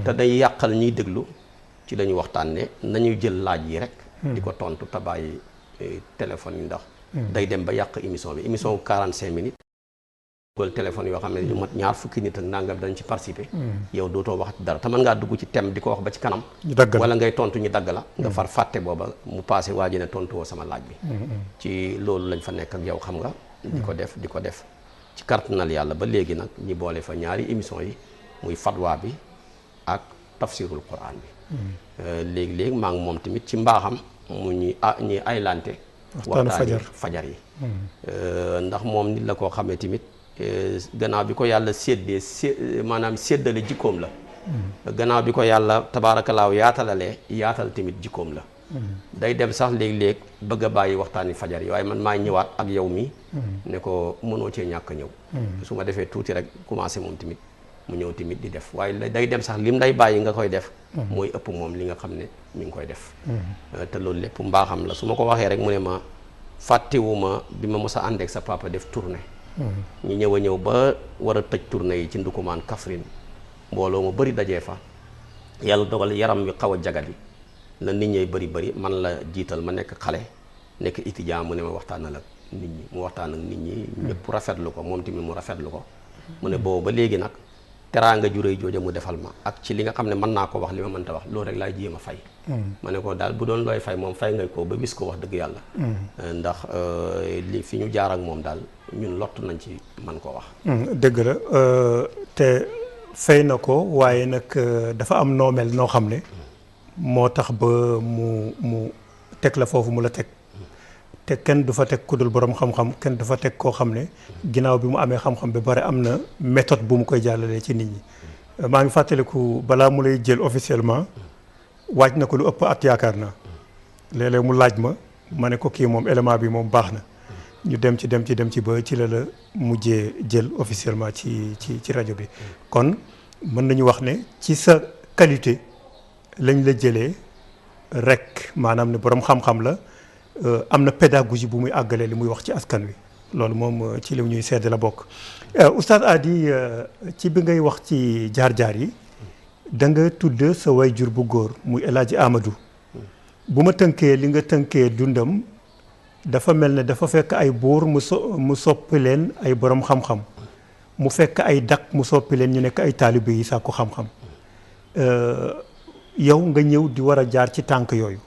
te day yàqal ñuy déglu ci la ñu waxtaan ne nañuy jël laaj yi rek di ko tontu te bàyyi téléphone yi ndax day dem ba yàq émission bi émission 45 minutes dugal téléphone yoo xam ne ñu mat ñaar fukki nit ak nangam dañ ci participer yow dootoo wax dara te mën ngaa dugg ci thème di ko wax ba ci kanam wala ngay tontu ñu dagg la nga far fàtte booba mu passé waa ji ne tontu woo sama laaj bi ci loolu lañ fa nekk ak yow xam nga di ko def ci kartanal yàlla ba léegi nag ñi boole fa ñaari émission yi muy fatwa bi ak tafsirul quran bi léegi-léegi maa ngi moom tamit ci mbaaxam mu ñuy aylante waxtaani fajar yi ndax moom nit la koo xamee tamit gannaaw bi ko yàlla maanaam séddale jikkoom la gannaaw bi ko yàlla tabaarakalaaw yaatal tamit jikkoom la day dem sax léeg-léeg bëgg a bàyyi waxtaani fajar yi waaye man maa ñëwaat ak yow mi ne ko mënoo cee ñàkk a ñëw su ma defee tuuti rek commencé moom tamit mu ñëw tamit di def waaye day dem sax lim day bàyyi nga koy def mooy ëpp moom li nga xam ne mi ngi koy def te loolu lépp mbaaxam la su ma ko waxee rek mu ne ma fàttewuma bi ma mos a ànd ak sa papa def tournée ñu ñëw ba war a tëj tournée yi ci Ndukumaan Kaffrine mbooloo mu bëri dajee fa yàlla dogal yaram wi xaw a jagadi la nit ñay bëri man la jiital ma nekk xale nekk étudiant mu ne ma waxtaanal ak nit ñi mu waxtaan ak nit ñi ñëpp rafetlu ko moom tamit mu rafetlu ko mu ne boobu ba léegi nag teraanga ju rëy jooja mu defal ma ak ci li nga xam ne mën naa ko wax li ma mënta wax loolu rek laay jéem a fay ma ne ko daal bu doon looy fay moom fay ngay ko ba bis ko wax dëgg yàlla ndax li fi ñu jaar ak moom daal ñun lott nañ ci man ko wax dëgg la te fay na ko waaye nag dafa am noomel noo xam ne moo tax ba mu teg la foofu mu la teg te kenn du fa teg ku dul borom xam-xam kenn du fa teg koo xam ne ginnaaw bi mu amee xam-xam ba bare am na méthode bu mu koy jàllalee ci nit ñi maa ngi fàttaliku balaa mu lay jël officiellement waaj na ko lu ëpp at yaakaar naa léeg-léeg mu laaj ma ne ko kii moom élément bi moom baax na ñu dem ci ba ci la mujjee jël officiellement ci rajo bi kon mën nañu wax ne ci sa qualité lañ la jëlee rek maanaam ne borom xam-xam la am na pédagogie bu muy àggalee li muy wax ci askan wi loolu moom ci li ñuy sedd la bokk Oustaz Hady ci bi ngay wax ci jaar-jaar yi da nga tudd sa wayjur bu góor muy El Hadji Amadou bu ma tënkee li nga tënkee dundam dafa mel ne dafa fekk ay buur mu soppi leen ay borom xam-xam mu fekk ay dak mu soppi leen ñu nekk ay taalibe yi sàkku xam-xam yow nga ñëw di war a jaar ci tànk yooyu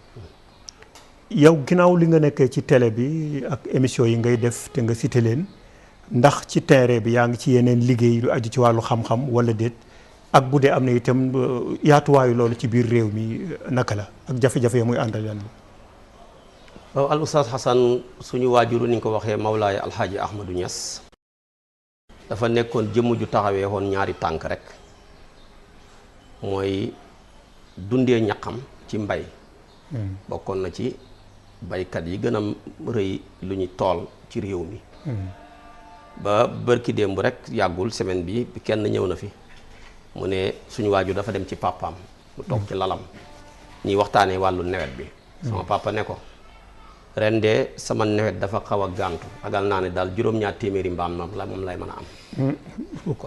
yow ginnaaw li nga nekkee ci télé bi ak émission yi ngay def te nga cité leen ndax ci terrain bi yaa ngi ci yeneen liggéey lu aju ci wàllu xam-xam wala déet ak bu dee am na itam yaatuwaayu loolu ci biir réew mi naka la ak jafe-jafe muy àndal yan bi waaw al Oustaz Hassan suñu waajuru ni ñu ko waxee Mawlaaya Alxaaji Ahmadou Niass dafa nekkoon jëmm ju taxawee woon ñaari tànk rek mooy dundee ñaqam ci mbay bokkoon na ci baykat yi gën a rëy lu ñu tool ci réew mi ba bërki démb rek yàggul semaine bi kenn ñëw na fi mu ne suñu waajur dafa dem ci papaam mu toog ci lalam ñuy waxtaanee wàllu nawet bi sama papa ne ko ren de sama nawet dafa xaw a gàntu ragal naa ne daal juróom-ñaar téeméeri mbaam moom lay mën a am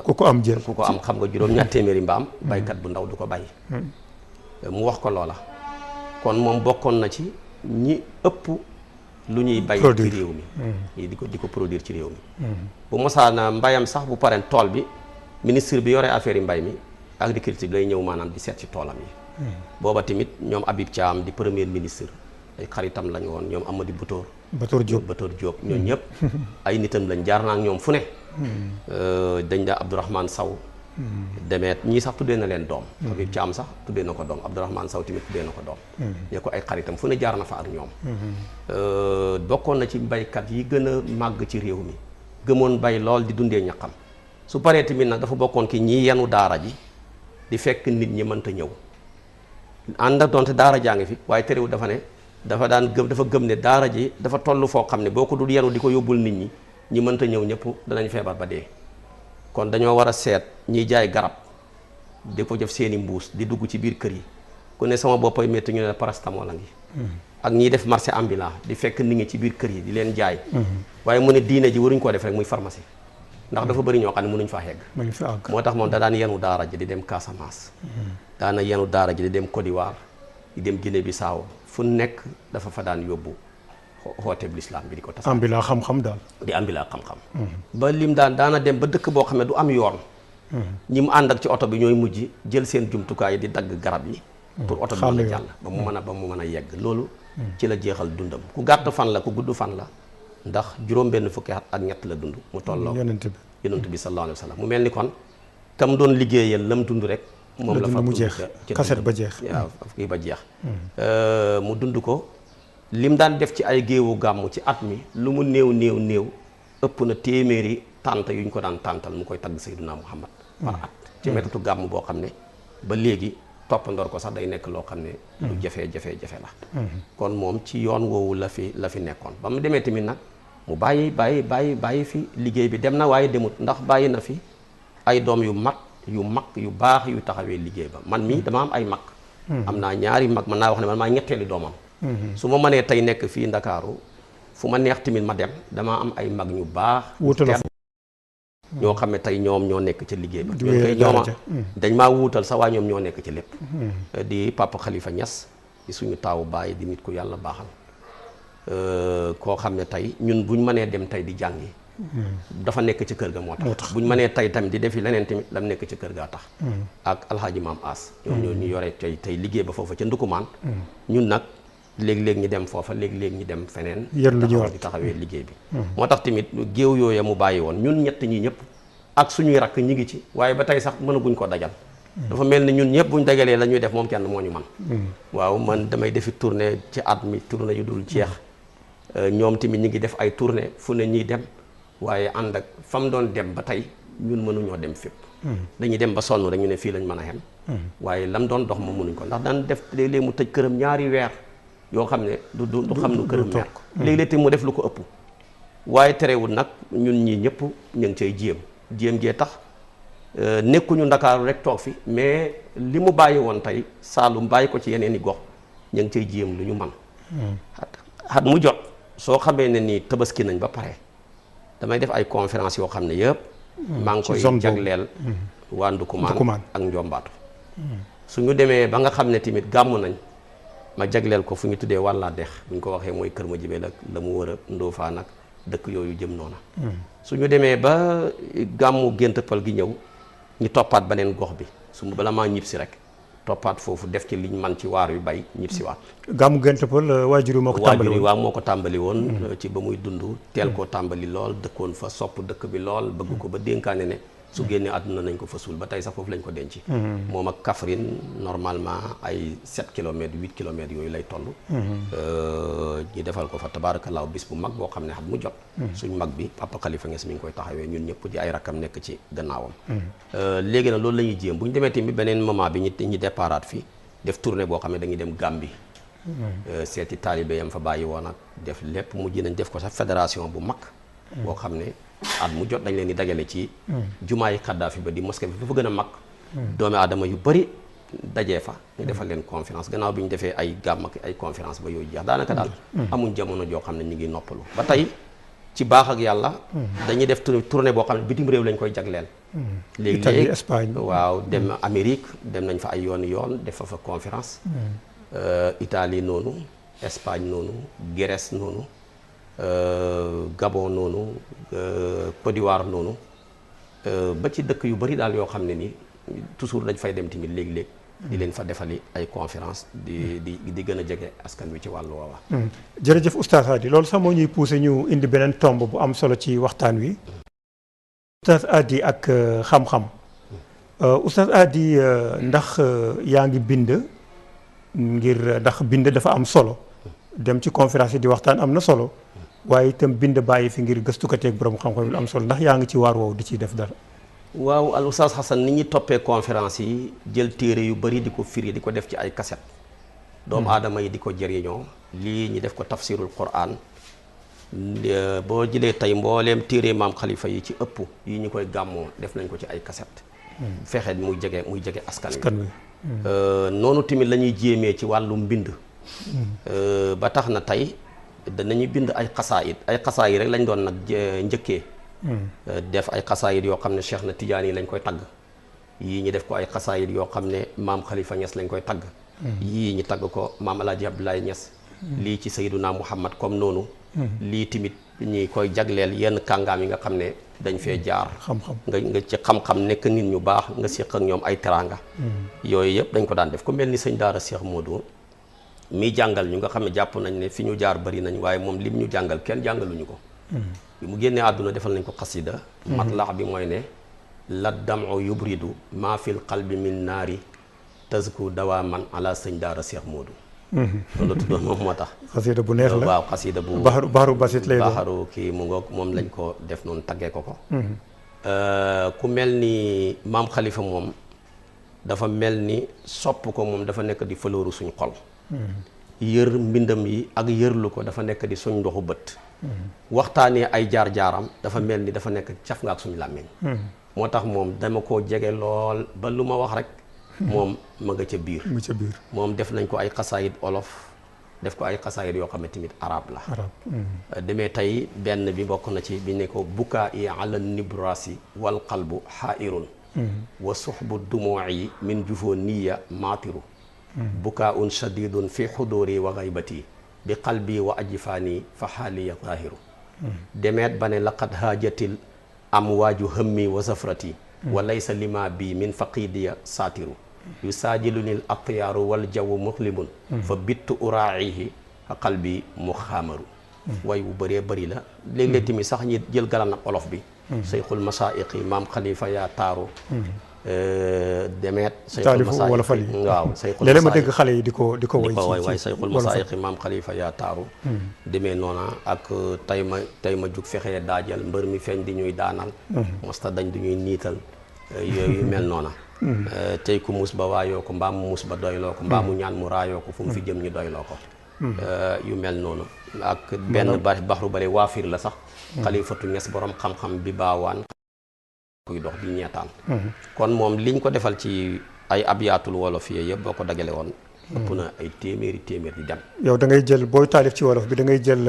ku ko am jël ku ko am xam nga juróom-ñaar téeméeri mbaam baykat bu ndaw du ko bay mu wax ko loola kon moom bokkoon na ci ñi ëpp lu ñuy bay ci réew mi di ko produire ci réew mi bu mosaana mbayam sax bu pareen tool bi ministre bi yore affaire yi mbay mi agriculture bi lay ñëw maanaam di seet ci toolam yi booba tamit ñoom Habib Thiam di premier ministre ay xaritam lañu woon ñoom Amady Batoor Diop ñoom ñëpp ay nitam lañ jaar naa ak ñoom fu ne dañ daa Abdourahmane Sow demeet ñii sax tuddee na leen doom Habib Thiam sax tuddee na ko doom Abdourahmane Sow tamit tuddee na ko doom ñe ko ay xaritam fu ne jaar na fa ak ñoom bokkoon na ci baykat yi gën a màgg ci réew mi gëmoon bay lool di dundee ñaqam su paree tamit nag dafa bokkoon ki ñi yenu daara ji di fekk nit ñi mënta ñëw ànd ak doonte daara jaa ngi fi waaye terewul dafa gëm ne daara ji dafa toll foo xam ne boo ko dul yenu di ko yóbbul nit ñi mënta ñëw ñëpp danañ feebar ba dee kon dañoo war a seet ñiy jaay garab di ko def seeni mbuus di dugg ci biir kër yi ku ne sama boppay métti ñu ne la paracétamol a ngi ak ñiy def marché ambulant di fekk nit ñi ci biir kër yi di leen jaay waaye mu ne diine ji waruñ koo def rek muy pharmacie ndax dafa bëri ñoo xam ne mënuñ faa yegg moo tax moom da daan yenu daara ji di dem Casamance daana yenu daara ji di dem Côte d'Ivoire di dem Guinée Bissau fu nekk dafa fa daan yóbbu xoote bu lislaam bi di ko tas ambila xam-xam daal di ambila xam-xam ba lim daana dem ba dëkk boo xam ne du am yoon ñi mu ànd ak ci oto bi ñooy mujj jël seen jumtukaay yi di dagg garab yi pour oto bi mën a jàll ba mu mën a yegg loolu ci la jeexal dundam ku gàtt fan la ku gudd fan la ndax juróom-benn fukki at ak ñett la dund mu tolloo yonent bi sallallahu alayhi wa sallam mu mel ni kon kam doon liggéeyal lam dund rek moom la fa mu jeex kaset ba jeex waaw kii ba jeex mu dund ko lim daan def ci ay géewu gàmmu ci at mi lu mu néew ëpp na téeméeri tànt yuñ ko daan tàntal mu koy tagg Seydina Muhammad par at ci métatu gàmm boo xam ne ba léegi toppandoor ko sax day nekk loo xam ne lu jafe-jafe la kon moom ci yoon woowu la fi nekkoon ba mu demee tamit nag mu bàyyi fi liggéey bi dem na waaye demut ndax bàyyi na fi ay doom yu mag yu baax yu taxawee liggéey ba man mii dama am ay mag am naa ñaari mag man naa wax ne man maa ñetteeli doomam su ma mënee tey nekk fii Ndakaaru fu ma neex tamit ma dem dama am ay mag ñu baax ñoo xam ne tey ñoom ñoo nekk ca liggéey ba ñoom koy ñooma dañ maa wuutal sax waa ñoom ñoo nekk ci lépp di Papa Khalifa Niass di suñu taawu baay di nit ku yàlla baaxal koo xam ne tey ñun buñ mënee dem tey di jàngi dafa nekk ci kër ga moo tax buñ mënee tey tamit di defi leneen tamit lam nekk ci kër gaa tax ak alxaaji Maam As ñoom ñoo ñu yore tey liggéey ba foofa ca Ndukumaan ñun nag léeg-léeg ñi dem foofa léeg-léeg ñi dem feneen di taxawee liggéey bi moo tax tamit géew yooya mu bàyyi woon ñun ñett ñi ñëpp ak suñuy rakk ñi ngi ci waaye ba tey sax mënaguñ ko dajal dafa mel ni ñun ñëpp buñ dajalee la ñuy def moom kenn moo ñu man waaw man damay defi tournée ci at mi tournée yu dul jeex ñoom tamit ñi ngi def ay tournée fu ne ñuy dem waaye ànd ak fam doon dem ba tey ñun mënuñoo dem fépp dañuy dem ba sonn rek ñu ne fii lañ mën a xem waaye lam doon dox moom mënuñ ko ndax daan def léeg-léeg mu tëj këram ñaari weer yoo xam ne du xam nu këram mer léeg-léeg te mu def lu ko ëpp waaye terewul nag ñun ñii ñëpp ñu ngi cay jéem jee tax nekkuñu Ndakaaru rek toog fi mais li mu bàyyi woon tey Saalum bàyyi ko ci yeneen i gox ñu ngi cay jéem lu ñu man xat mu jot soo xamee ne nii tabaski nañ ba pare damay def ay conférence yoo xam ne yëpp maa ngi koy jagleel waa Ndukumaan ak Njombaatu suñu demee ba nga xam ne tamit gàmm nañ ma jagleel ko fu ñu tuddee wàllaa dex bu ñu ko waxee mooy Kër Madiabel ak la mu wër a Ndofane ak dëkk yooyu jëm noona suñu demee ba gàmmu Gént Pël gi ñëw ñu toppaat beneen gox bi bala maa ñib si rek toppaat foofu def ci liñ man ci waar wi bay ñib si waat gàmmu Gént Pël waajur moo ko tàmbali waaw moo ko tàmbali woon ci ba muy dund teel koo tàmbali lool dëkkoon fa sopp dëkk bi lool bëgg ko ba dénkaane ne su génnee àdduna nañ ko fa suul ba tey sax foofu lañ ko denc moom ak Kaffrine normalement ay 7 kilomètres 8 kilomètres yooyu lay toll ñu defal ko fa tabaarakallaahu bis bu mag boo xam ne xam mu jot suñ mag bi Papa Khalifa Niass mi ngi koy taxawee ñun ñëpp di ay rakkam nekk ci gannaawam léegi nag loolu la ñuy jéem bu ñu demee tamit beneen moment bi ñu déparaat fii def tournée boo xam ne dañuy dem Gambie seeti taalibe yam fa bàyyi woon ak def lépp mujj nañ def ko sax fédération bu mag boo xam ne at mu jot dañ leen di dajale ci jumaa yi Kadhafi ba di mosquée bi fa gën a mag doomi aadama yu bëri dajee fa ñu defal leen conférence gannaaw bi ñu defee ay gàmm ak ay conférence ba yooyu jeex daanaka daal amuñ jamono joo xam ne ñu ngi noppalu ba tey ci baax ak yàlla dañuy def tournée boo xam ne bitim réew lañ koy jagleel léegi Espagne waaw dem Amérique dem nañ fa ay yoon def fa conférence Italie noonu Espagne noonu Grèce noonu Gabon noonu Côte d'Ivoire noonu ba ci dëkk yu bari daal yoo xam ne ni toujours dañ fay dem tamit léeg-léeg di leen fa defali ay conférence di gën a jege askan wi ci wàllu woowa jërëjëf Oustaz Hady loolu sax moo ñuy poussé ñu indi beneen tomb bu am solo ci waxtaan wi Oustaz Hady ak xam-xam Oustaz Hady ndax yaa ngi bind ngir ndax bind dafa am solo dem ci conférence yi di waxtaan am na solo waaye itam bind bàyyi fi ngir gëstukateeg borom xam-xam lu am solo ndax yaa ngi ci waar woowu di ciy def dara. waaw al Oustaz Hassan ni ñuy toppee conférence yi jël téere yu bari di ko firi di ko def ci ay kaset doomu aadama yi di ko jëriñoo lii ñu def ko tafsirul Qur'an boo jëlee tey mbooleem téere maam xalifa yi ci ëpp yi ñu koy gàmmoo def nañ ko ci ay cassette fexe muy jege askan wi noonu tamit la ñuy jéemee ci wàllu mbind ba tax na tey danañuy bind ay xasaayid rek lañ doon nag njëkkee def ay xasaayid yoo xam ne Cheikh na Tidiane yi lañ koy tagg yii ñu def ko ay xasaayid yoo xam ne maam Khalifa Niass lañ koy tagg yii ñu tagg ko maam El Hadj Abdoulaye Niass lii ci Sayyiduna Muhammad comme noonu lii tamit ñi koy jagleel yenn kàngaam yi nga xam ne dañ fee jaar nga ci xam-xam nekk nit ñu baax nga séq ak ñoom ay teraanga yooyu yëpp dañ ko daan def ku mel ni sëñ daara Cheikh Modou mi jàngal ñu nga xam ne jàpp nañ ne fi ñu jaar bari nañ waaye moom lim ñu jàngal kenn jàngaluñu ko bi mu génnee àdduna defal nañ ko xasida matlax bi mooy ne la damu yubridu maa fil qalbi min naari tazku dawaaman ala sëñ daara Cheikh Modou loolu la tuddoon moom moo tax xasida bu neex la waaw xasida bu baxaru basit lay doon baxaru kii mu ngoog moom lañ ko def noonu taggee ko ku mel ni maam Khalifa moom dafa mel ni sopp ko moom dafa nekk di flooru suñ xol yër mbindam yi ak yërlu ko dafa nekk di suñ ndoxu bët waxtaanee ay jaar-jaaram dafa mel ni dafa nekk caf nga ak suñu làmmiñ moo tax moom dama koo jege lool ba lu ma wax rek moom ma nga ca biir moom def nañ ko ay xasaayid olof def ko ay xasaayid yoo xam ne tamit arab la demee tey benn bi bokk na ci bi ne ko bukaa i ala nibrasi wal qalbu xaairun wa suxbu dumuuyi min jufoo niya maatiru bukaa un shadidun fi xuduri wa gaybati bi qalbi wa ajfaani fa xaaliya zaahiru demeet ba ne laqad haajatil amwaaju hammi wa safrati wa laysa lima bi min faqidiya saatiru yu saajilunil atyaaru wal jawu muslimun fa bittu uraayihi qalbi mu xaamaru way wu bëree bëri la léeg-léeg tamit sax ñi jël galan ak olof bi sayxul masaa'iqi maam xalifa yaa taaru demeet sayxul masaa'iqi waaw sayxul léeg-léeg ma dégg xale yi di ko way sayxul masaa'iqi maam xalifa yaa taaru demee noona ak tay ma jug fexee daajal mbër mi feeñ di ñuy daanal mosta dañ di ñuy niital yooyu mel noona tey ku mus ba waayoo ko mbaa mu mus ba doyloo ko mbaa mu ñaan mu raayoo ko fu mu fi jëm ñu doyloo ko yu mel noonu ak benn baxru bari waafir la sax xalifatu Ñas borom xam-xam bi baawaan kuy dox di ñeetaan kon moom liñ ko defal ci ay abiyaatul wolof yi yëpp boo ko dagale woon ëpp na ay téeméeri di dem yow da ngay jël booy taalif ci wolof bi da ngay jël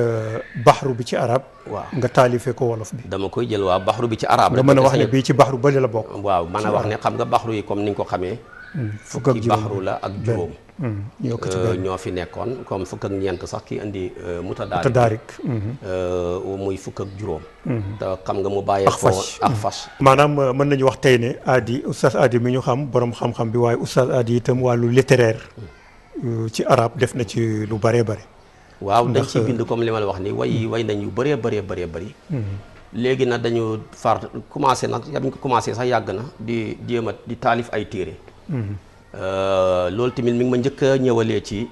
baxru bi ci arab waaw nga taalifee ko wolof bi dama koy jël waaw baxru bi ci arab nga mën a wax ne bii ci baxru bali la bokk waaw mën a wax ne xam nga baxru yi comme ni nga ko xamee fukki baxru la ak juróom ñoo fi nekkoon comme fukk ak ñeent sax ki indi mutadaarik muy fukk ak juróom te xam nga mu bàyyee ko ak fas maanaam mën nañu wax tey ne Adi oustaz Adi mi ñu xam borom xam-xam bi waaye oustaz Adi itam wàllu littéraire ci arab def na ci lu bëree bëri waaw dañ ci bind comme li ma la wax ni way nañ yu bëree bëri léegi nag dañu far commencé nag yañ ko commencé sax yàgg na di jéem a di taalif ay téere loolu tamit mi ngi ma njëkk a ñëwalee ci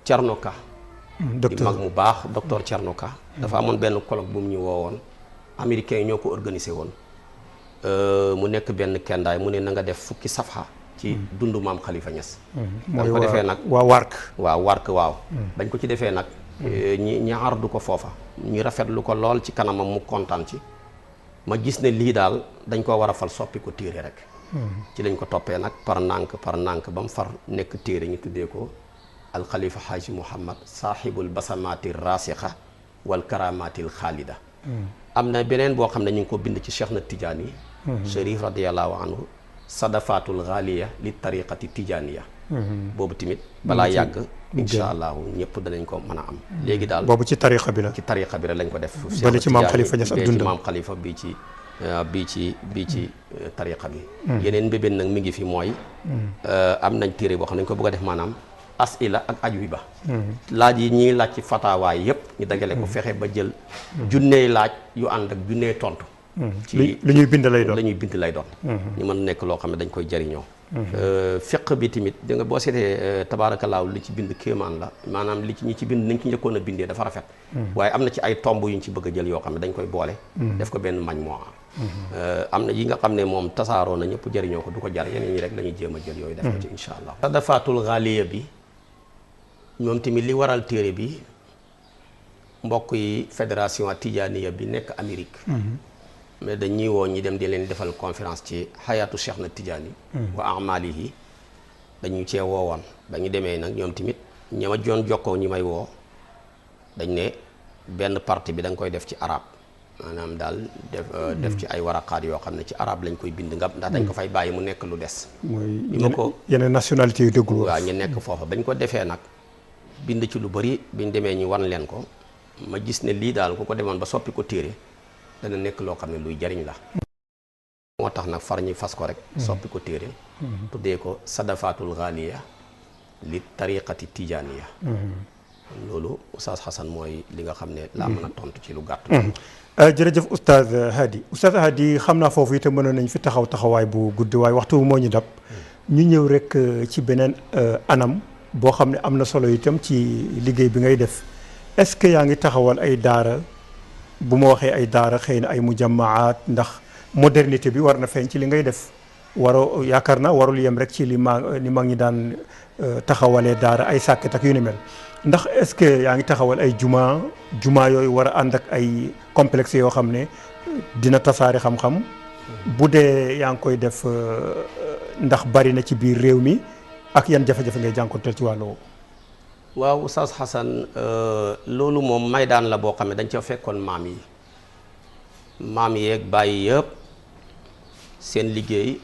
Thierno Ka di mag mu baax docteur Thierno Ka dafa amoon benn colloque bu mu ñu woowoon américains yi ñoo ko organisé woon mu nekk benn kendaay mu ne na nga def fukki safha ci dundu maam Khalifa Niass bañ ko defee nag waaw wark waaw bañ ko ci defee nag ñi ardu ko foofa ñu rafetlu ko lool ci kanamam mu kontaan ci ma gis ne lii daal dañ koo war a fal soppi ko téere rek ci lañ ko toppee nag par nànk ba mu far nekk téere ñu tuddee ko alxalifa xaaji Muhammad saaxibul basamaati rasixa wal karamaatil xaalida am na beneen boo xam ne ñu ngi ko bind ci Cheikh na Tidiane yi Chérif radiallahu anhu sadafaatul xaaliya li tariqati tijaaniya boobu tamit balaa yàgg insha allahu ñëpp danañ ko mën a am léegi daal boobu ci tariqa bi la lañ ko def bale ci maam Khalifa Niass ak dundam ci maam Khalifa bii ci tariqa bi yeneen mbébén nag mi ngi fi mooy am nañ téere boo xam ne dañ ko bëgg a def maanaam asila ak ajwiba laaj yi ñiy laaj ci fataawaay yëpp ñu dagale ko fexe ba jël junney laaj yu ànd ak junney tontu ci lu ñuy bind lay doon ñu mën nekk loo xam ne dañ koy jariñoo fiq bi tamit da nga boo seetee tabaarakallaahu li ci bind kéemaan la maanaam li ci ñi ci bind nañ ci njëkkoon a bindee dafa rafet waaye am na ci ay tomb yuñ ci bëgg a jël yoo xam ne dañ koy boole def ko benn mañ moo am na yi nga xam ne moom tasaaroo na ñëpp jëriñoo ko du ko jar yeneen ñi rek la ñuy jéem a jël yooyu def ko ci insha allah sadafaatul xaaliya bi ñoom tamit li waral téere bi mbokk yi fédération Tijaaniya bi nekk Amérique. mais dañuy woo ñi dem di leen defal conférence ci xayaatu Cheikh na Tijaani wa amalihi dañu cee woowoon ba ñu demee nag ñoom tamit ñi ma joon jokkoo ñi may woo dañ ne benn partie bi da nga koy def ci arab maanaam daal def ci ay waraqaat yoo xam ne ci arab lañ koy bind nga ndax dañ ko fay bàyyi mu nekk lu des. mooy yeneen nationalité yu déglu. waaw ñu nekk foofa bañ ko defee nag bind ci lu bari biñ demee ñu wan leen ko ma gis ne lii daal ku ko demoon ba soppi ko téere dana nekk loo xam ne luy jariñ la. moo tax nag far ñi fas ko rek. soppi ko téere. tuddee ko Sadafatul Ghaliya li tariqati Tijaaniya. loolu Oustaz Assane mooy li nga xam ne laa mën a tontu ci lu gàtt. jërëjëf Oustaz Hady Oustaz Hady xam naa foofu itam mënoon nañ fi taxawaay bu guddi waaye waxtu moo ñu dab. ñu ñëw rek ci beneen anam boo xam ne am na solo itam ci liggéey bi ngay def est-ce que yaa ngi taxawal ay daara bu ma waxee ay daara xëy na ay mujammaat ndax modernité bi war na feeñ ci li ngay def yaakaar naa warul yem rek ci li mag ñi daan taxawalee daara ay sàkket ak yu ni mel ndax est-ce que yaa ngi taxawal ay juma yooyu war a ànd ak ay complexe yoo xam ne dina tasaare xam-xam bu dee yaa ngi koy def ndax bari na ci biir réew mi ak yan jafe-jafe ngay jànkonteel ci wàllu. waaw Oustaz Assane loolu moom maydaan la boo xam ne dañ ca fekkoon maam yeeg bàyyi yëpp seen liggéey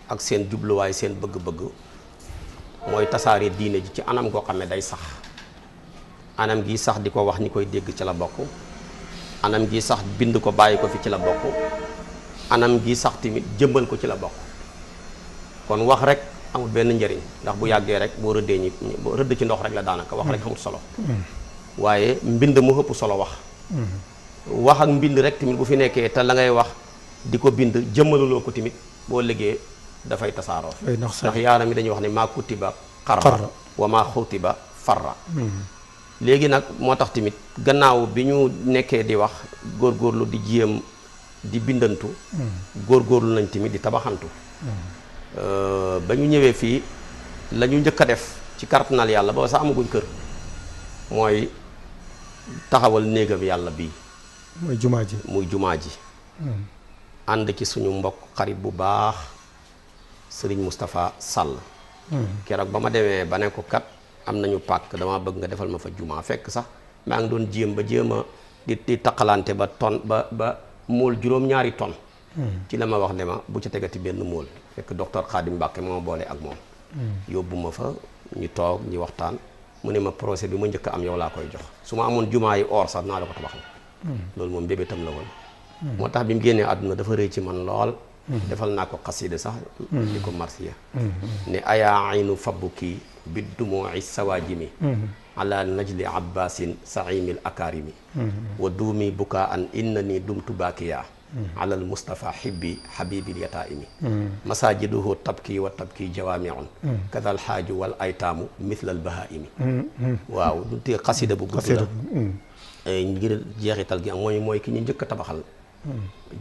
ak seen jubluwaay seen bëgg-bëgg mooy tasaare diine ji ci anam goo xam ne day sax anam gi sax di ko wax ñi koy dégg ci la bokk anam gi sax bind ko bàyyi ko fi ci la bokk anam gi sax tamit jëmbal ko ci la bokk kon wax rek amul benn njëriñ ndax bu yàggee rek boo rëdd ci ndox rek la daanaka wax rek amul solo waaye mbind mu ëpp solo wax ak mbind rek tamit bu fi nekkee te la ngay wax di ko bind jëmmaluloo ko tamit boo liggéey dafay tasaaroo ndax yaaram yi dañuy wax ne maa kutiba xarra wa maa xutiba farra léegi nag moo tax tamit gannaaw bi ñu nekkee di wax góorgóorlu di jéem di bindantu góorgóorlu nañ tamit di tabaxantu ba ñu ñëwee fii la ñu njëkk a def ci kartanal yàlla ba sax amaguñ kër mooy taxawal néegam yàlla bii muy jumaa ji ànd ci suñu mbokk xarit bu baax Serigne Moustapha Sall keroog ba ma demee ba ne ko kat am nañu pàkk dama bëgg nga defal ma fa jumaa fekk sax maa ngi doon jéem a di taqalante ba ton ba móol juróom-ñaari ton ci la ma wax ne ma bu ci tegati benn móol fekk docteur Khadim Mbacke moo boole ak moom yóbbu ma fa ñu toog ñu waxtaan mu ne ma projet bi ma njëkk am yow laa koy jox su ma amoon jumaa yi or sax naa la ko tabaxal loolu moom bébétam la woon moo tax bi mu génnee àdduna dafa rëy ci man lool defal naa ko xasida sax di ko marsiya ne ayaa aynu fabbuki bi dumu'i sawaajimi ala najli abbasin saimil akarimi wa duumi bukaan innani dumtu bakiya ala al mustafa hibbi habibil yataimi masajiduhu tabki wa tabki jawami'un kada al haaju wal aytaamu mithla al bahaimi waaw du tee xasida bu gudd la ngir jeexital gi am mooy ki ñu njëkk a tabaxal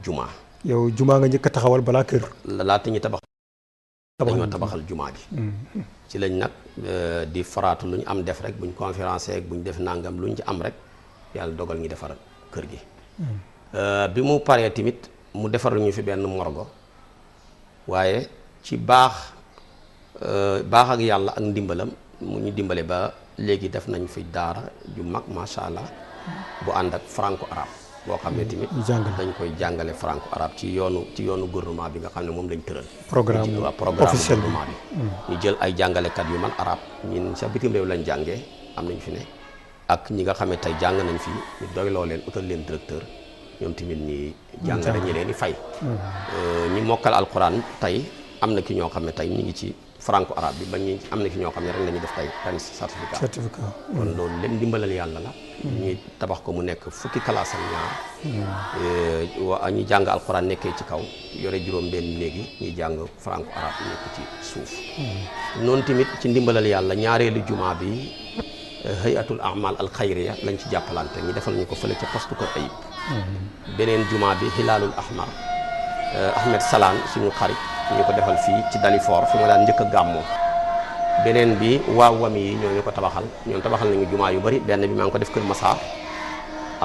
jumaa yow jumaa nga njëkk a taxawal balaa kër laata ñu dañoo tabaxal jumaa ji ci lañ nag di faraatu lu ñu am def rek buñ conférence ak buñ def nangam lu ñu ci am rek yàlla dogal ñu defar kër gi bi mu paree tamit mu defar ñu fi benn morgo waaye ci baax ak yàlla ak ndimbalam mu ñu dimbale ba léegi def nañ fi daara ju mag macha allah bu ànd ak franco arabe boo xam ne tamit dañ koy jàngale franco arabe ci yoonu gouvernement bi nga xam ne moom lañ tëral programme gouvernement bi ñu jël ay jàngalekat yu man arabe ñun sa bitim réew lañ jàngee am nañ fi ne ak ñi nga xam ne tey jàng nañ fi ñu doyloo leen utal leen directeur ñoom tamit ñi jàngale ñi leen di fay ñi mokkal alquran tey am na ki ñoo xam ne tey ñu ngi ci franco arabe bi ba ñu am na ki ñoo xam ne ren la ñuy def tey ren certificat kon loolu leen dimbalal yàlla la ñuy tabax ko mu nekk fukki classe ak ñaar ñu jàng alquran nekkee ci kaw yore juróom benn léegi ñuy jàng franco arabe nekk ci suuf noonu tamit ci ndimbalal yàlla ñaareelu jumaa bi hayatul amal al xayriya lañ ci jàppalante ñu defal ñu ko fële ca poste Kër Ayib beneen jumaa bi hilaalul ahmar Ahmed Salaan suñu xarit ñu ko defal fii ci Dalifort fi ma daan njëkk a gàmmoo beneen bi waa wami yi ñoo ñu ko tabaxal ñoom tabaxal nañu jumaa yu bari benn bi maa ngi ko def Kër Massar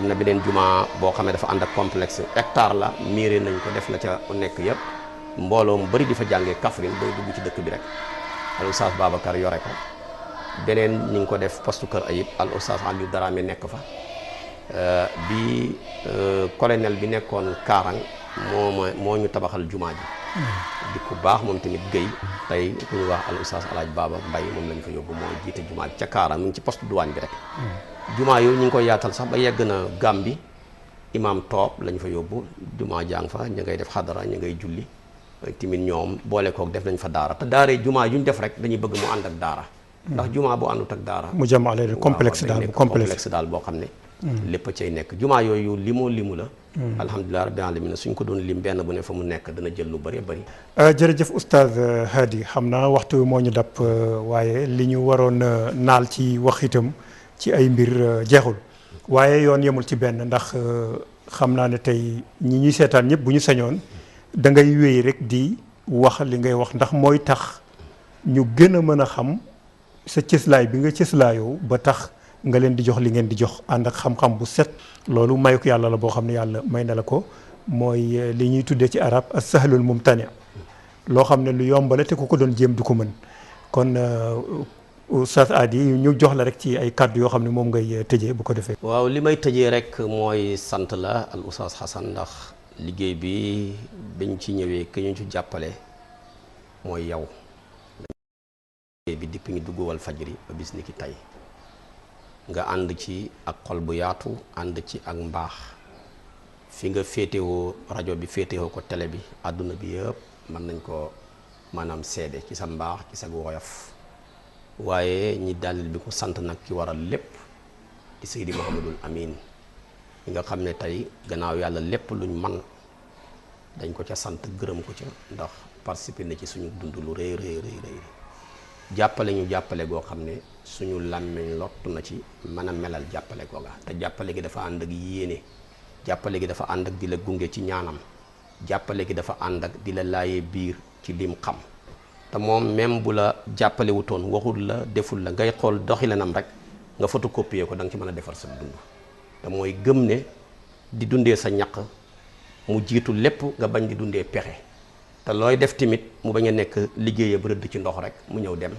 am na beneen juma boo xam ne dafa ànd ak complexe hectare la miiré nañ ko def la ca nekk yëpp mbooloo mu bëri di fa jàngee Kaffrine bay dugg ci dëkk bi rek al oustaz Babacar yore ko beneen ñu ngi ko def poste Kër Ayib al oustaz Aliou Darame nekk fa bi colonel bi nekkoon Kaarang moo ñu tabaxal jumaa ji di ku baax moom tamit Guèye tey ku ñu wax al oustaz Alaaj Baba Mbay moom lañ fa yóbbu moo jiite jumaa ji ca Kaarang mu ngi ci poste douane bi rek jumaa yooyu ñu ngi koy yaatal sax ba yegg na Gàmbi imam Toob lañ fa yóbbu jumaa jàng fa ñu ngay def xadara ñu ngay julli tamit ñoom boole kook def nañ fa daara te daaree jumaa yu ñu def rek dañuy bëgg mu ànd ak daara ndax jumaa bu àndut ak daara mu jëm ale complexe daal bu complexe daal boo xam ne lépp a cay nekk jumaa yooyu limu la alhamdulilah rabbil alamin suñ ko doon lim benn bu ne fa mu nekk dana jël lu bëri bëri jërëjëf oustaz Hady xam naa waxtu moo ñu dab waaye li ñu waroon naal ci wax itam ci ay mbir jeexul waaye yoon yemul ci benn ndax xam naa ne tey ñi ñuy seetaan ñëpp bu ñu sañoon da ngay wéy rek di wax li ngay wax ndax mooy tax ñu gën a mën a xam sa cëslaay bi nga cëslaayoo ba tax nga leen di jox li ngeen di jox ànd ak xam-xam bu set loolu mayu ko yàlla la boo xam ne yàlla may na la ko mooy li ñuy tuddee ci arab as-sahlul mumtani loo xam ne lu yombale te ku ko doon jéem du ko mën kon Oustaz Hady ñu jox la rek ci ay kàddu yoo xam ne moom ngay tëjee bu ko defee. waaw li may tëjee rek mooy sant la al Oustaz Hassan ndax liggéey bi biñ ci ñëwee ki ñu ci jàppale mooy yow. liggéey bi depuis ñu dugg Walfadjri ba bis ni ki tey nga ànd ci ak xol bu yaatu ànd ci ak mbaax fi nga féetewoo rajo bi féetewoo ko télé bi àdduna bi yëpp mën nañ ko maanaam seede ci sa mbaax ci sa woyof waaye ñi dalil bi ko sant nag ki waral lépp di Seydi Mouhamadul Amin ñi nga xam ne tey gannaaw yàlla lépp luñ man dañ ko ca sant gërëm ko ca ndax participer na ci suñu dund lu rëy jàppale ñu jàppale goo xam ne suñu làmmiñ lottu na ci mën a melal jàppale googa te jàppale gi dafa ànd ak yéene jàppale gi dafa ànd ak di la gunge ci ñaanam jàppale gi dafa ànd ak di la laayee biir ci lim xam te moom même bu la jàppale wutoon waxul la deful la ngay xool doxilinam rek nga photocopier ko da nga ci mën a defar sa dund te mooy gëm ne di dundee sa ñaq mu jiitu lépp nga bañ di dundee pexe te looy def tamit mu bañ a nekk liggéeyee ba rëdd ci ndox rek mu ñëw dem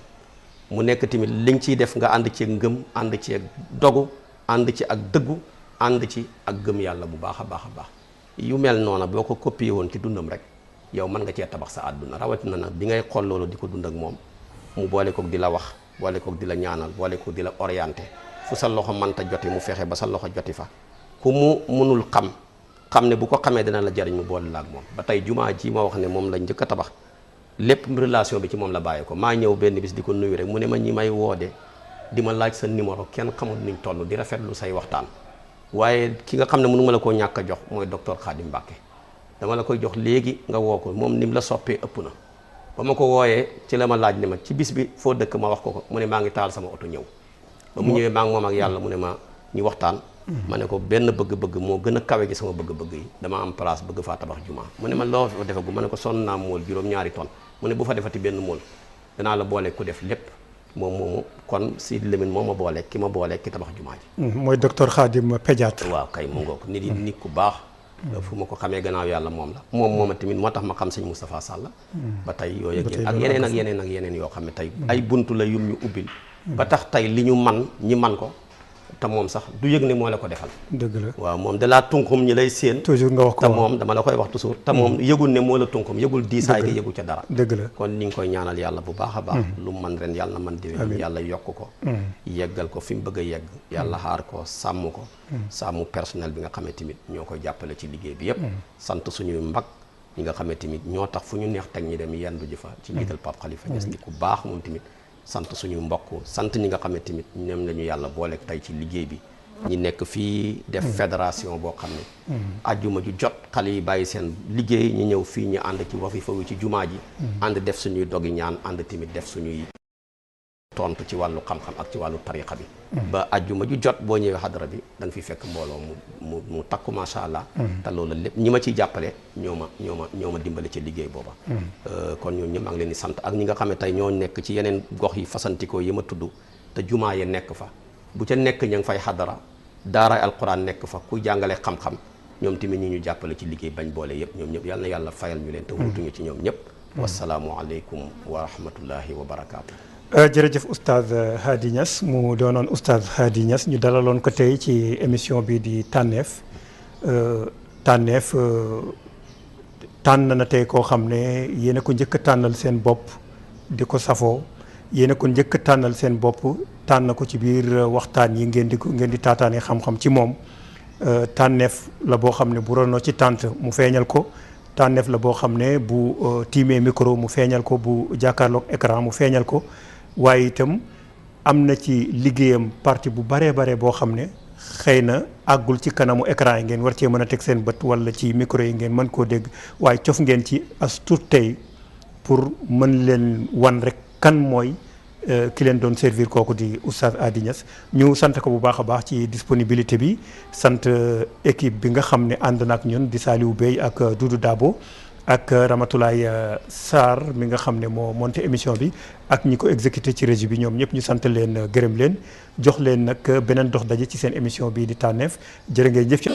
mu nekk tamit li nga ciy def nga ànd ci ak ngëm ànd ci ak dogu ànd ci ak dëggu ànd ci ak gëm yàlla bu baax a baax a baax yu mel noona boo ko copié woon ci dundam rek yow mën nga cee tabax sa àdduna rawatina nag bi ngay xool loolu di ko dund ak moom mu boole koog di la wax boole koog di la ñaanal boole koog di la orienté fu sa loxo mënta joti mu fexe ba sa loxo joti fa ku mu mënul xam ne bu ko xamee dina la jariñ mu boole la ak moom ba tey jumaa ji ma wax ne moom la njëkk a tabax lépp relation bi ci moom la bàyyi ko maa ñëw benn bis di ko nuyu rek mu ne ma ñi may woode di ma laaj sa numéro kenn xamul nuñ toll di rafetlu say waxtaan waaye ki nga xam ne mënu ma la koo ñàkk a jox mooy docteur Khadim Mbacke dama la koy jox léegi nga woo ko moom ni mu la soppee ëpp na ba ma ko wooyee ci la ma laaj ne ma ci bis bi foo dëkk ma wax ko mu ne maa ngi taal sama oto ñëw ba mu ñëwee maa ngi moom ak yàlla mu ne ma ñu waxtaan ma ne ko benn bëgg-bëgg moo gën a kawe gi sama bëgg-bëgg yi dama am place bëgg faa tabax jumaa mu ne ma loo fa defagu ma ne ko sonn naa mool juróom-ñaari tonnes mu ne bu fa defati benn mool danaa la boole ku def lépp moom moomu kon Sidi Lamine moo ma boole ki ma boole ki tabax jumaa ji mooy docteur Khadim pédiatre waaw kay mu ngoog nit yi nit ku baax fu ma ko xamee gannaaw yàlla moom la mooma tamit moo tax ma xam sëñ Moustapha Sall ba tey yooyu ak yeneen ak yeneen ak yeneen yoo xam ne tey ay buntu la yum ñu ubbil ba tax tey li ñu man ñi man ko te moom sax du yëg ne moo la ko defal dëgg la waaw moom da laa tunkum ñi lay séen toujours nga wax ko te moom dama la koy wax toujours te moom yëgul ne moo la tunkum yëgul diisaay gi yëgu ca dara dëgg la kon ni ngi koy ñaanal yàlla bu baax a baax lu man ren yàlla na man déwén yàlla yokk ko yeggal ko fi mu bëgg a yegg yàlla xaar ko sàmm ko sàmm personnel bi nga xamee tamit ñoo koy jàppale ci liggéey bi yépp sant suñuy mbag ñi nga xamee tamit ñoo tax fu ñu neex teg ñi dem yendu ji fa ci njiital Pape Khalifa Niass di ku baax moom tamit sant suñu mbokk sant ñi nga xam ne tamit ñoom la ñu yàlla boole tey ci liggéey bi ñi nekk fii def fédération boo xam ne ajjuma ju jot xale yi bàyyi seen liggéey ñu ñëw fii ñu ànd ci wazifa wi ci jumaa ji ànd def suñuy dogi ñaan ànd tamit def suñuy tontu ci wàllu xam-xam ak ci wàllu tariqa bi ba ajjuma ju jot boo ñëwee xadara bi da nga fi fekk mbooloo mu takku macha allah te loolu lépp ñi ma ciy jàppale ñoo ma dimbale ci liggéey booba kon ñoo ñëpp maa ngi leen di sant ak ñi nga xam ne tey ñoo nekk ci yeneen gox yi fasantikoo yi ma tudd te jumaa ya nekk fa bu ca nekk ña ngi fay xadara daaraay alquran nekk fa ku jàngale xam-xam ñoom tamit ñi ñu jàppale ci liggéey bañ boole yëpp ñoom ñëpp yàlla na yàlla fayal ñu leen te wutuñu ci ñoom ñëpp wasalaamu aleykum wa rahmatullahi wa barakaatu. jërëjëf oustaz Hady Niass mu doonoon oustaz Hady Niass ñu dalaloon ko tey ci émission bi di tànneef tànneef tànn na tey koo xam ne yéen a ko njëkk a tànnal seen bopp di ko safoo yéen a ko njëkk a tànnal seen bopp tànn ko ci biir waxtaan yi ngeen di taataane xam-xam ci moom tànneef la boo xam ne bu ronoo ci tànt mu feeñal ko tànneef la boo xam ne bu tiimee micro mu feeñal ko bu jàkkaarloog écran mu feeñal ko waaye itam am na ci liggéeyam partie bu baree bare boo xam ne xëy na àggul ci kanamu écran yi ngeen war cee mën a teg seen bët wala ci micro yi ngeen mën koo dégg waaye cof ngeen ci as tuut tey pour mën leen wan rek kan mooy ki leen doon servir kooku di oustaz Hady Niass ñu sant ko bu baax a baax ci disponibilité bi sant équipe bi nga xam ne ànd na ak ñun di Saliou Bey ak Doudou Dabo ak Ramatoulaye Sarr mi nga xam ne moo monté émission bi ak ñi ko exécuté ci régie bi ñoom ñëpp ñu sant leen gërëm leen jox leen nag beneen dox daje ci seen émission bii di tànneef jërë ngeen jëf ci